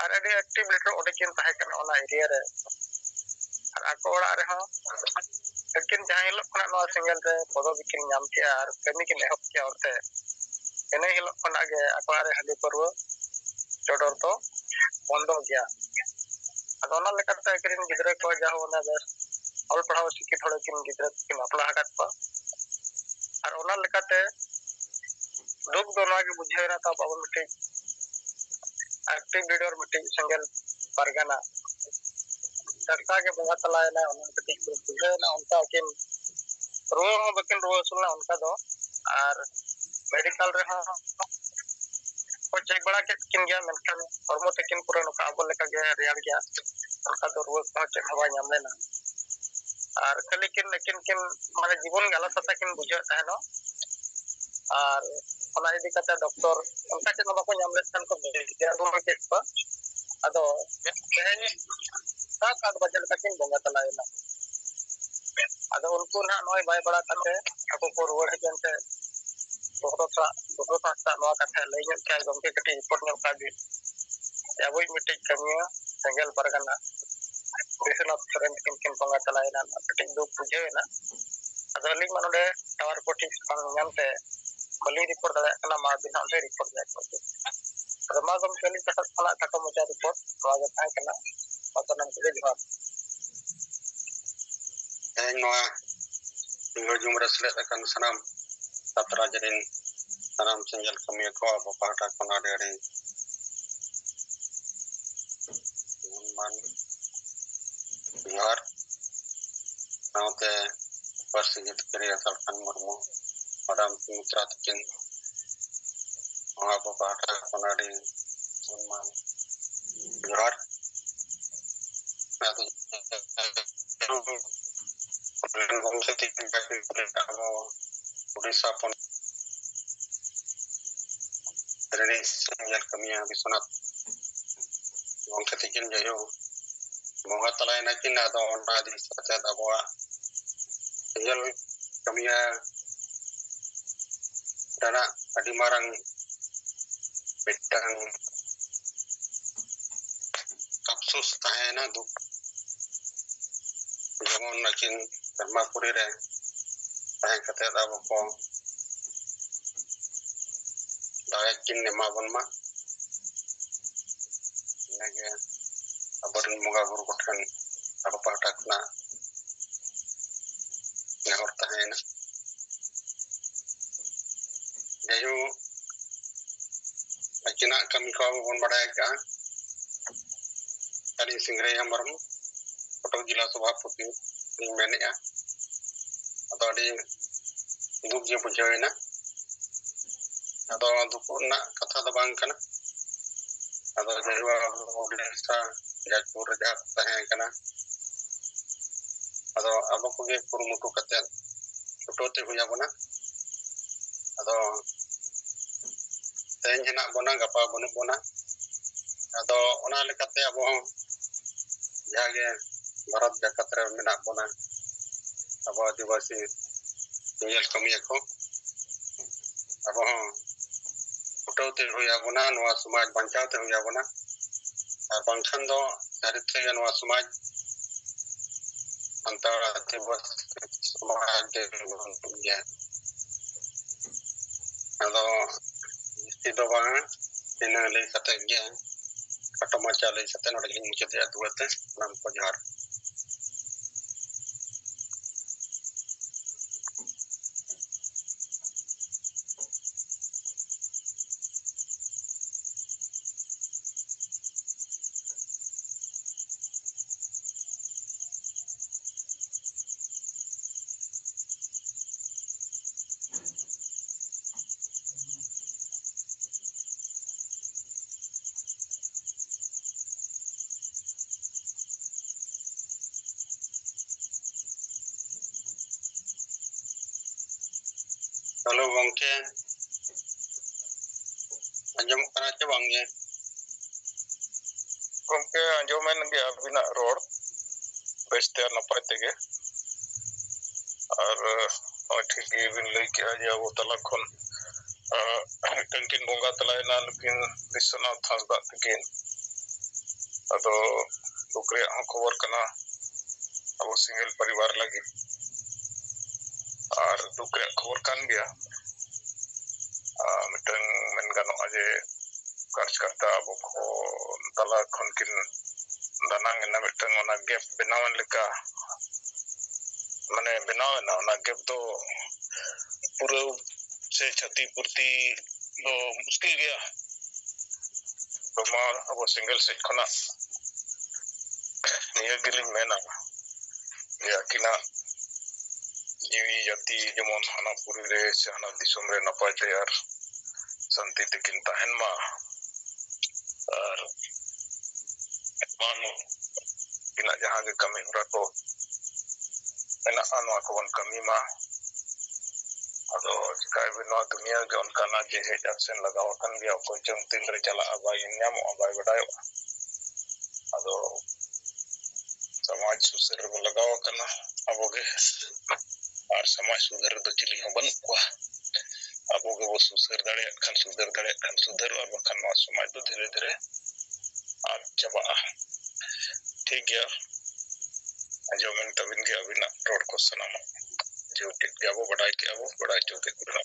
ᱟᱨ ᱟᱹᱰᱤ ᱮᱠᱴᱤᱵᱷ ᱞᱤᱰᱟᱨ ᱚᱸᱰᱮ ᱠᱤᱱ ᱛᱟᱦᱮᱸ ᱠᱟᱱᱟ ᱚᱱᱟ ᱮᱨᱤᱭᱟ ᱨᱮ᱾ ᱟᱨ ᱟᱠᱚ ᱚᱲᱟᱜ ᱨᱮᱦᱚᱸ ᱟᱹᱠᱤᱱ ᱡᱟᱦᱟᱸ ᱦᱤᱞᱳᱜ ᱠᱷᱚᱱᱟᱜ ᱱᱚᱣᱟ ᱥᱮᱸᱜᱮᱞ ᱨᱮ ᱯᱚᱫᱚᱵᱤ ᱠᱤᱱ ᱧᱟᱢ ᱠᱮᱜᱼᱟ ᱟᱨ ᱠᱟᱹᱢᱤ ᱠᱤᱱ ᱮᱦᱚᱵ ᱠᱮᱜᱼᱟ ᱚᱱᱛᱮ, ᱤᱱᱟᱹ ᱦᱤᱞᱳᱜ ᱠᱷᱚᱱᱟᱜ ᱜᱮ ᱟᱠᱚ ᱚᱲᱟᱜ ᱨᱮ ᱦᱟᱺᱰᱤ ᱯᱟᱹᱨᱣᱟᱹ ᱪᱚᱰᱚᱨ ᱫᱚ ᱵᱚᱱᱫᱚ ᱜᱮᱭᱟ᱾ ᱟᱫᱚ ᱚᱱᱟ ᱞᱮᱠᱟᱛᱮ ᱟᱹᱠᱤᱱ ᱨᱮᱱ ᱜᱤᱫᱽᱨᱟᱹ ᱠᱚ ᱡᱟᱦᱟᱸ ᱚᱱᱟ ᱵᱮᱥ ᱚᱞ ᱯᱟᱲᱦᱟᱣ ᱥᱤᱠᱠᱷᱤᱛ ᱦᱚᱲ ᱠᱤᱱ ᱜᱤᱫᱽᱨᱟᱹ ᱠᱤᱱ ᱵᱟᱯᱞᱟ ᱟᱠᱟᱫ ᱠᱚᱣᱟ᱾ ᱟᱨ ᱚᱱᱟ ᱞᱮᱠᱟᱛᱮ ᱫᱩᱠ ᱫᱚ ᱱᱚᱣᱟ ᱜᱮ ᱵᱩᱡᱷᱟᱹᱣ ᱮᱱᱟ, ᱛᱟᱵ ᱟᱵᱚ ᱢᱤᱫᱴᱤᱡ ᱮᱠᱴᱤᱵᱷ ᱞᱤᱰᱟᱨ, ᱢᱤᱫᱴᱤᱡ ᱥᱮᱸᱜᱮᱞ ᱯᱟᱨᱜᱟᱱᱟ ᱴᱟᱴᱠᱟ ᱜᱮ ᱵᱚᱸᱜᱟ ᱛᱟᱞᱟᱭᱮᱱᱟ᱾ ᱚᱱᱟ ᱠᱟᱹᱴᱤᱡ ᱫᱩᱠ ᱵᱩᱡᱷᱟᱹᱣ ᱮᱱᱟ᱾ ᱚᱱᱠᱟ ᱟᱹᱠᱤᱱ ᱨᱩᱣᱟᱹ ᱦᱚᱸ ᱵᱟᱹᱠᱤᱱ ᱨᱩᱣᱟᱹ ᱦᱟᱹᱥᱩ ᱞᱮᱱᱟ ᱚᱱᱠᱟ ᱫᱚ, ᱟᱨ ᱢᱮᱰᱤᱠᱮᱞ ᱨᱮᱦᱚᱸ ᱠᱚ ᱪᱮᱠ ᱵᱟᱲᱟ ᱠᱮᱫ ᱠᱤᱱ ᱜᱮᱭᱟ, ᱢᱮᱱᱠᱷᱟᱱ ᱦᱚᱲᱢᱚ ᱛᱟᱹᱠᱤᱱ ᱯᱩᱨᱟᱹ ᱱᱚᱝᱠᱟ ᱟᱵᱚ ᱞᱮᱠᱟᱜᱮ ᱨᱮᱭᱟᱲ ᱜᱮᱭᱟ, ᱚᱱᱠᱟ ᱫᱚ ᱨᱩᱣᱟᱹ ᱠᱚᱦᱚᱸ ᱪᱮᱫ ᱦᱚᱸ ᱵᱟᱭ ᱧᱟᱢ ᱞᱮᱱᱟ᱾ ᱟᱨ ᱠᱷᱟᱹᱞᱤ ᱠᱤᱱ ᱟᱹᱠᱤᱱ ᱠᱤᱱ ᱢᱟᱱᱮ ᱡᱤᱵᱚᱱ ᱜᱮ ᱟᱞᱟᱫᱟ ᱛᱟᱹᱠᱤᱱ ᱵᱩᱡᱷᱟᱹᱣᱮᱫ ᱛᱟᱦᱮᱱᱚᱜ᱾ ᱟᱨ ᱚᱱᱟ ᱤᱫᱤ ᱠᱟᱛᱮ ᱰᱚᱠᱴᱚᱨ ᱚᱱᱠᱟ ᱪᱮᱫ ᱦᱚᱸ ᱵᱟᱠᱚ ᱧᱟᱢ ᱞᱮᱫ ᱠᱷᱟᱱ ᱠᱚ ᱵᱷᱮᱡᱟ ᱨᱩᱣᱟᱹᱲ ᱠᱮᱫ ᱠᱚᱣᱟ᱾ ᱟᱫᱚ ᱛᱮᱦᱮᱧ ᱥᱟᱛ ᱟᱴ ᱵᱟᱡᱮ ᱞᱮᱠᱟ ᱠᱤᱱ ᱵᱚᱸᱜᱟ ᱛᱟᱞᱟᱭᱮᱱᱟ᱾ ᱟᱫᱚ ᱩᱱᱠᱩ ᱱᱟᱦᱟᱜ ᱱᱚᱜᱼᱚᱭ ᱵᱟᱭ ᱵᱟᱲᱟ ᱠᱟᱛᱮ ᱟᱠᱚ ᱠᱚ ᱨᱩᱣᱟᱹᱲ ᱦᱮᱡ ᱮᱱᱛᱮ ᱵᱚᱦᱨᱚ ᱥᱟᱜ, ᱵᱚᱦᱨᱚ ᱥᱟᱜ ᱱᱚᱣᱟ ᱠᱟᱛᱷᱟ ᱞᱟᱹᱭ ᱧᱚᱜ ᱠᱮᱭᱟ ᱜᱚᱢᱠᱮ, ᱠᱟᱹᱴᱤᱡ ᱨᱤᱯᱳᱨᱴ ᱧᱚᱜ ᱠᱟᱜ ᱵᱤᱱ᱾ ᱟᱵᱚᱭᱤᱡ ᱢᱤᱫᱴᱤᱡ ᱠᱟᱹᱢᱤᱭᱟᱹ ᱥᱮᱸᱜᱮᱞ ᱯᱟᱨᱜᱟᱱᱟ ᱵᱤᱥᱣᱚᱱᱟᱛᱷ ᱥᱚᱨᱮᱱ ᱛᱟᱹᱠᱤᱱ ᱠᱤᱱ ᱵᱚᱸᱜᱟ ᱛᱟᱞᱟᱭᱮᱱᱟ, ᱠᱟᱹᱴᱤᱡ ᱫᱩᱠ ᱵᱩᱡᱷᱟᱹᱣ ᱮᱱᱟ᱾ ᱟᱫᱚ ᱟᱹᱞᱤᱧ ᱢᱟ ᱱᱚᱰᱮ ᱴᱟᱣᱟᱨ ᱠᱚ ᱴᱷᱤᱠ ᱵᱟᱝ ᱧᱟᱢ ᱛᱮ ᱵᱟᱹᱞᱤᱧ ᱨᱤᱯᱳᱨᱴ ᱫᱟᱲᱮᱭᱟᱜ ᱠᱟᱱᱟ᱾ ᱢᱟ ᱟᱹᱵᱤᱱ ᱦᱟᱸᱜ ᱚᱸᱰᱮ ᱨᱤᱯᱳᱨᱴ ᱧᱚᱜ ᱠᱚ ᱵᱤᱱ᱾ ᱟᱫᱚ ᱢᱟ ᱜᱚᱢᱠᱮ, ᱟᱹᱞᱤᱧ ᱯᱟᱦᱴᱟ ᱠᱷᱚᱱᱟᱜ ᱠᱷᱟᱴᱚ ᱢᱟᱪᱷᱟ ᱨᱤᱯᱳᱨᱴ ᱱᱚᱣᱟ ᱜᱮ ᱛᱟᱦᱮᱸ ᱠᱟᱱᱟ᱾ ᱢᱟ ᱥᱟᱱᱟᱢ ᱠᱚᱜᱮ ᱡᱚᱦᱟᱨ᱾ ᱛᱮᱦᱮᱧ ᱱᱚᱣᱟ ᱥᱤᱸᱜᱟᱹᱲ ᱡᱩᱢ ᱨᱮ ᱥᱮᱞᱮᱫ ᱟᱠᱟᱱ ᱥᱟᱱᱟᱢ ᱥᱟᱛᱨᱟᱡᱽ ᱨᱮᱱ ᱥᱟᱱᱟᱢ ᱥᱮᱸᱜᱮᱞ ᱠᱟᱹᱢᱤᱭᱟᱹ ᱠᱚ ᱟᱵᱚ ᱯᱟᱦᱴᱟ ᱠᱷᱚᱱ ᱟᱹᱰᱤ ᱟᱹᱰᱤ ᱜᱩᱱᱢᱟᱱ ᱡᱚᱦᱟᱨ᱾ ᱥᱟᱶᱛᱮ ᱯᱟᱹᱨᱥᱤ ᱡᱤᱛᱠᱟᱹᱨᱤᱭᱟᱹ ᱥᱟᱞᱠᱷᱟᱱ ᱢᱩᱨᱢᱩ, ᱢᱟᱰᱟᱢ ᱥᱩᱢᱤᱛᱨᱟ ᱛᱟᱹᱠᱤᱱ ᱦᱚᱸ ᱟᱵᱚ ᱯᱟᱦᱴᱟ ᱠᱷᱚᱱ ᱟᱹᱰᱤ ᱜᱩᱱᱢᱟᱱ ᱡᱚᱦᱟᱨ᱾ ᱟᱫᱚ ᱜᱚᱢᱠᱮ ᱛᱤᱠᱤᱱ ᱟᱵᱚ ᱩᱰᱤᱥᱟ ᱯᱚᱱᱚᱛ ᱨᱮᱱᱤᱡ ᱥᱮᱸᱜᱮᱞ ᱠᱟᱹᱢᱤᱭᱟᱹ ᱵᱤᱥᱣᱚᱱᱟᱛᱷ ᱜᱚᱢᱠᱮ ᱛᱤᱠᱤᱱ ᱡᱟᱭᱦᱳᱠ ᱵᱚᱸᱜᱟ ᱛᱟᱞᱟᱭᱮᱱᱟ ᱠᱤᱱ᱾ ᱟᱫᱚ ᱚᱱᱟ ᱤᱫᱤ ᱠᱟᱛᱮ ᱟᱵᱚᱣᱟᱜ ᱥᱮᱸᱜᱮᱞ ᱠᱟᱹᱢᱤᱭᱟᱹ ᱨᱮᱱᱟᱜ ᱟᱹᱰᱤ ᱢᱟᱨᱟᱝ ᱢᱤᱫᱴᱟᱝ ᱟᱯᱥᱳᱥ ᱛᱟᱦᱮᱸᱭᱮᱱᱟ, ᱫᱩᱠ᱾ ᱡᱮᱢᱚᱱ ᱟᱹᱠᱤᱱ ᱥᱮᱨᱢᱟᱯᱩᱨᱤ ᱨᱮ ᱛᱟᱦᱮᱸ ᱠᱟᱛᱮ ᱟᱵᱚ ᱠᱚ ᱫᱟᱲᱮ ᱠᱤᱱ ᱮᱢᱟ ᱵᱚᱱ ᱢᱟ᱾ ᱤᱱᱟᱹᱜᱮ ᱟᱵᱚᱨᱮᱱ ᱵᱚᱸᱜᱟ ᱵᱩᱨᱩ ᱠᱚᱴᱷᱮᱱ ᱟᱵᱚ ᱯᱟᱦᱴᱟ ᱠᱷᱚᱱᱟᱜ ᱱᱮᱦᱚᱨ ᱛᱟᱦᱮᱸᱭᱮᱱᱟ᱾ ᱡᱟᱭᱦᱳᱠ, ᱟᱹᱠᱤᱱᱟᱜ ᱠᱟᱹᱢᱤ ᱠᱚ ᱟᱵᱚ ᱵᱚᱱ ᱵᱟᱲᱟᱭ ᱟᱠᱟᱫᱼᱟ᱾ ᱟᱹᱞᱤᱧ ᱥᱤᱝᱨᱟᱹᱭ ᱦᱮᱢᱵᱨᱚᱢ, ᱠᱚᱴᱚᱠ ᱡᱮᱞᱟ ᱥᱚᱵᱷᱟᱯᱚᱛᱤ ᱞᱤᱧ ᱢᱮᱱᱮᱫᱼᱟ᱾ ᱟᱫᱚ ᱟᱹᱰᱤ ᱫᱩᱠ ᱜᱮ ᱵᱩᱡᱷᱟᱹᱣ ᱮᱱᱟ᱾ ᱟᱫᱚ ᱫᱩᱠ ᱨᱮᱱᱟᱜ ᱠᱟᱛᱷᱟ ᱫᱚ ᱵᱟᱝ ᱠᱟᱱᱟ᱾ ᱟᱫᱚ ᱡᱟᱭᱦᱳᱠ, ᱟᱵᱚ ᱩᱰᱤᱥᱟ ᱡᱟᱡᱽᱯᱩᱨ ᱨᱮ ᱡᱟᱦᱟᱸ ᱠᱚ ᱛᱟᱦᱮᱸ ᱠᱟᱱᱟ, ᱟᱫᱚ ᱟᱵᱚ ᱠᱚᱜᱮ ᱠᱩᱨᱩᱢᱩᱴᱩ ᱠᱟᱛᱮ ᱪᱷᱩᱴᱟᱹᱣ ᱛᱮ ᱦᱩᱭ ᱟᱵᱚᱱᱟ᱾ ᱟᱫᱚ ᱛᱮᱦᱮᱧ ᱦᱮᱱᱟᱜ ᱵᱚᱱᱟ, ᱜᱟᱯᱟ ᱵᱟᱹᱱᱩᱜ ᱵᱚᱱᱟ᱾ ᱟᱫᱚ ᱚᱱᱟ ᱞᱮᱠᱟᱛᱮ ᱟᱵᱚ ᱦᱚᱸ ᱡᱟᱦᱟᱸ ᱜᱮ ᱵᱷᱟᱨᱚᱛ ᱡᱟᱠᱟᱛ ᱨᱮ ᱢᱮᱱᱟᱜ ᱵᱚᱱᱟ, ᱟᱵᱚ ᱟᱹᱫᱤᱵᱟᱹᱥᱤ ᱧᱮᱧᱮᱞ ᱠᱟᱹᱢᱤᱭᱟᱹ ᱠᱚ, ᱟᱵᱚ ᱦᱚᱸ ᱪᱷᱩᱴᱟᱹᱣ ᱛᱮ ᱦᱩᱭ ᱟᱵᱚᱱᱟ, ᱱᱚᱣᱟ ᱥᱚᱢᱟᱡᱽ ᱵᱟᱧᱪᱟᱣ ᱛᱮ ᱦᱩᱭ ᱟᱵᱚᱱᱟ᱾ ᱟᱨ ᱵᱟᱝᱠᱷᱟᱱ ᱫᱚ ᱥᱟᱹᱨᱤ ᱛᱮᱜᱮ ᱱᱚᱣᱟ ᱥᱚᱢᱟᱡᱽ, ᱥᱟᱱᱛᱟᱲ ᱟᱹᱫᱤᱵᱟᱹᱥᱤ ᱥᱚᱢᱟᱡᱽ ᱫᱚ ᱵᱟᱹᱱᱩᱜ ᱜᱮᱭᱟ᱾ ᱟᱫᱚ ᱡᱟᱹᱥᱛᱤ ᱫᱚ ᱵᱟᱝ, ᱤᱱᱟᱹ ᱞᱟᱹᱭ ᱠᱟᱛᱮ ᱜᱮ, ᱠᱷᱟᱴᱚ ᱢᱟᱪᱷᱟ ᱞᱟᱹᱭ ᱠᱟᱛᱮ ᱱᱚᱰᱮ ᱜᱮᱞᱤᱧ ᱢᱩᱪᱟᱹᱫᱮᱜᱼᱟ᱾ ᱫᱩᱣᱟᱹᱨ ᱛᱮ ᱥᱟᱱᱟᱢ ᱠᱚ ᱡᱚᱦᱟᱨ᱾ ᱦᱮᱞᱳ ᱜᱚᱢᱠᱮ, ᱟᱸᱡᱚᱢᱚᱜ ᱠᱟᱱᱟ ᱪᱮ ᱵᱟᱝ ᱜᱮ? ᱜᱚᱢᱠᱮ, ᱟᱸᱡᱚᱢᱮᱱ ᱜᱮ ᱟᱹᱵᱤᱱᱟᱜ ᱨᱚᱲ ᱵᱮᱥᱛᱮ ᱟᱨ ᱱᱟᱯᱟᱭ ᱛᱮᱜᱮ᱾ ᱟᱨ ᱱᱚᱜᱼᱚᱭ ᱴᱷᱤᱠ ᱜᱮᱵᱤᱱ ᱞᱟᱹᱭ ᱠᱮᱜᱼᱟ ᱡᱮ ᱟᱵᱚ ᱛᱟᱞᱟ ᱠᱷᱚᱱ, ᱟᱸ, ᱢᱤᱫᱴᱟᱝ ᱠᱤᱱ ᱵᱚᱸᱜᱟ ᱛᱟᱞᱟᱭᱮᱱᱟ ᱱᱩᱠᱤᱱ ᱵᱤᱥᱥᱚᱱᱟᱛᱷ ᱦᱟᱸᱥᱫᱟᱜ ᱛᱟᱹᱠᱤᱱ᱾ ᱟᱫᱚ ᱫᱩᱠ ᱨᱮᱭᱟᱜ ᱦᱚᱸ ᱠᱷᱚᱵᱚᱨ ᱠᱟᱱᱟ ᱟᱵᱚ ᱥᱮᱸᱜᱮᱞ ᱯᱚᱨᱤᱵᱟᱨ ᱞᱟᱹᱜᱤᱫ᱾ ᱟᱨ ᱫᱩᱠ ᱨᱮᱭᱟᱜ ᱠᱷᱚᱵᱚᱨ ᱠᱟᱱ ᱜᱮᱭᱟ᱾ ᱟᱨ ᱢᱤᱫᱴᱟᱝ ᱢᱮᱱ ᱜᱟᱱᱚᱜᱼᱟ ᱡᱮ ᱠᱟᱨᱡᱽᱠᱟᱨᱛᱟ ᱟᱵᱚ ᱠᱚ ᱛᱟᱞᱟ ᱠᱷᱚᱱ ᱠᱤᱱ ᱫᱟᱱᱟᱝ ᱮᱱᱟ, ᱢᱤᱫᱴᱟᱝ ᱚᱱᱟ ᱜᱮᱯ ᱵᱮᱱᱟᱣᱮᱱ ᱞᱮᱠᱟ, ᱢᱟᱱᱮ ᱵᱮᱱᱟᱣ ᱮᱱᱟ᱾ ᱚᱱᱟ ᱜᱮᱯ ᱫᱚ ᱯᱩᱨᱟᱹᱣ ᱥᱮ ᱪᱷᱟᱹᱛᱤ ᱯᱩᱨᱛᱤ ᱫᱚ ᱢᱩᱥᱠᱤᱞ ᱜᱮᱭᱟ᱾ ᱛᱚ ᱢᱟ ᱟᱵᱚ ᱥᱮᱸᱜᱮᱞ ᱥᱮᱫ ᱠᱷᱚᱱᱟᱜ ᱱᱤᱭᱟᱹ ᱜᱮᱞᱤᱧ ᱢᱮᱱᱟ ᱡᱮ ᱟᱹᱠᱤᱱᱟᱜ ᱡᱤᱣᱤ ᱡᱟᱹᱛᱤ ᱡᱮᱢᱚᱱ ᱦᱟᱱᱟ ᱯᱩᱨᱤ ᱨᱮ ᱥᱮ ᱦᱟᱱᱟ ᱫᱤᱥᱚᱢ ᱨᱮ ᱱᱟᱯᱟᱭ ᱛᱮ ᱟᱨ ᱥᱟᱱᱛᱤ ᱛᱮᱠᱤᱱ ᱛᱟᱦᱮᱱ ᱢᱟ᱾ ᱟᱨ ᱮᱢᱟᱱ ᱛᱮᱱᱟᱜ ᱡᱟᱦᱟᱸ ᱜᱮ ᱠᱟᱹᱢᱤ ᱦᱚᱨᱟ ᱠᱚ ᱢᱮᱱᱟᱜᱼᱟ, ᱱᱚᱣᱟ ᱠᱚᱵᱚᱱ ᱠᱟᱹᱢᱤ ᱢᱟ᱾ ᱟᱫᱚ ᱪᱤᱠᱟᱹᱭ ᱵᱤᱱ, ᱱᱚᱣᱟ ᱫᱩᱱᱤᱭᱟᱹ ᱜᱮ ᱚᱱᱠᱟᱱᱟ ᱡᱮ ᱦᱮᱡ ᱟᱨ ᱥᱮᱱ ᱞᱟᱜᱟᱣ ᱟᱠᱟᱱ ᱜᱮᱭᱟ᱾ ᱚᱠᱚᱭ ᱪᱚᱝ ᱛᱤᱱ ᱨᱮ ᱪᱟᱞᱟᱜᱼᱟ, ᱵᱟᱭ ᱧᱮᱞ ᱧᱟᱢᱚᱜᱼᱟ, ᱵᱟᱭ ᱵᱟᱰᱟᱭᱚᱜᱼᱟ᱾ ᱟᱫᱚ ᱥᱚᱢᱟᱡᱽ ᱥᱩᱥᱟᱹᱨ ᱨᱮᱵᱚ ᱞᱟᱜᱟᱣ ᱟᱠᱟᱱᱟ ᱟᱵᱚ ᱜᱮ, ᱟᱨ ᱥᱚᱢᱟᱡᱽ ᱥᱩᱫᱷᱟᱹᱨ ᱨᱮᱫᱚ ᱪᱤᱞᱤ ᱦᱚᱸ ᱵᱟᱹᱱᱩᱜ ᱠᱚᱣᱟ᱾ ᱟᱵᱚ ᱜᱮᱵᱚ ᱥᱩᱥᱟᱹᱨ ᱫᱟᱲᱮᱭᱟᱜ ᱠᱷᱟᱱ, ᱥᱩᱫᱷᱟᱹᱨ ᱫᱟᱲᱮᱭᱟᱜ ᱠᱷᱟᱱ ᱥᱩᱫᱷᱟᱹᱨᱚᱜᱼᱟ, ᱵᱟᱠᱷᱟᱱ ᱱᱚᱣᱟ ᱥᱚᱢᱟᱡᱽ ᱫᱚ ᱫᱷᱤᱨᱮ ᱫᱷᱤᱨᱮ ᱟᱫ ᱪᱟᱵᱟᱜᱼᱟ᱾ ᱴᱷᱤᱠ ᱜᱮᱭᱟ, ᱟᱸᱡᱚᱢᱮᱱ ᱛᱟᱵᱤᱱ ᱜᱮ ᱟᱹᱵᱤᱱᱟᱜ ᱨᱚᱲ ᱠᱚ ᱥᱟᱱᱟᱢᱟᱜ᱾ ᱡᱮ ᱴᱷᱤᱠ ᱜᱮᱭᱟ, ᱟᱵᱚ ᱵᱟᱰᱟᱭ ᱠᱮᱜᱼᱟ ᱵᱚ, ᱵᱟᱰᱟᱭ ᱦᱚᱪᱚ ᱠᱮᱫ ᱵᱚᱱᱟ᱾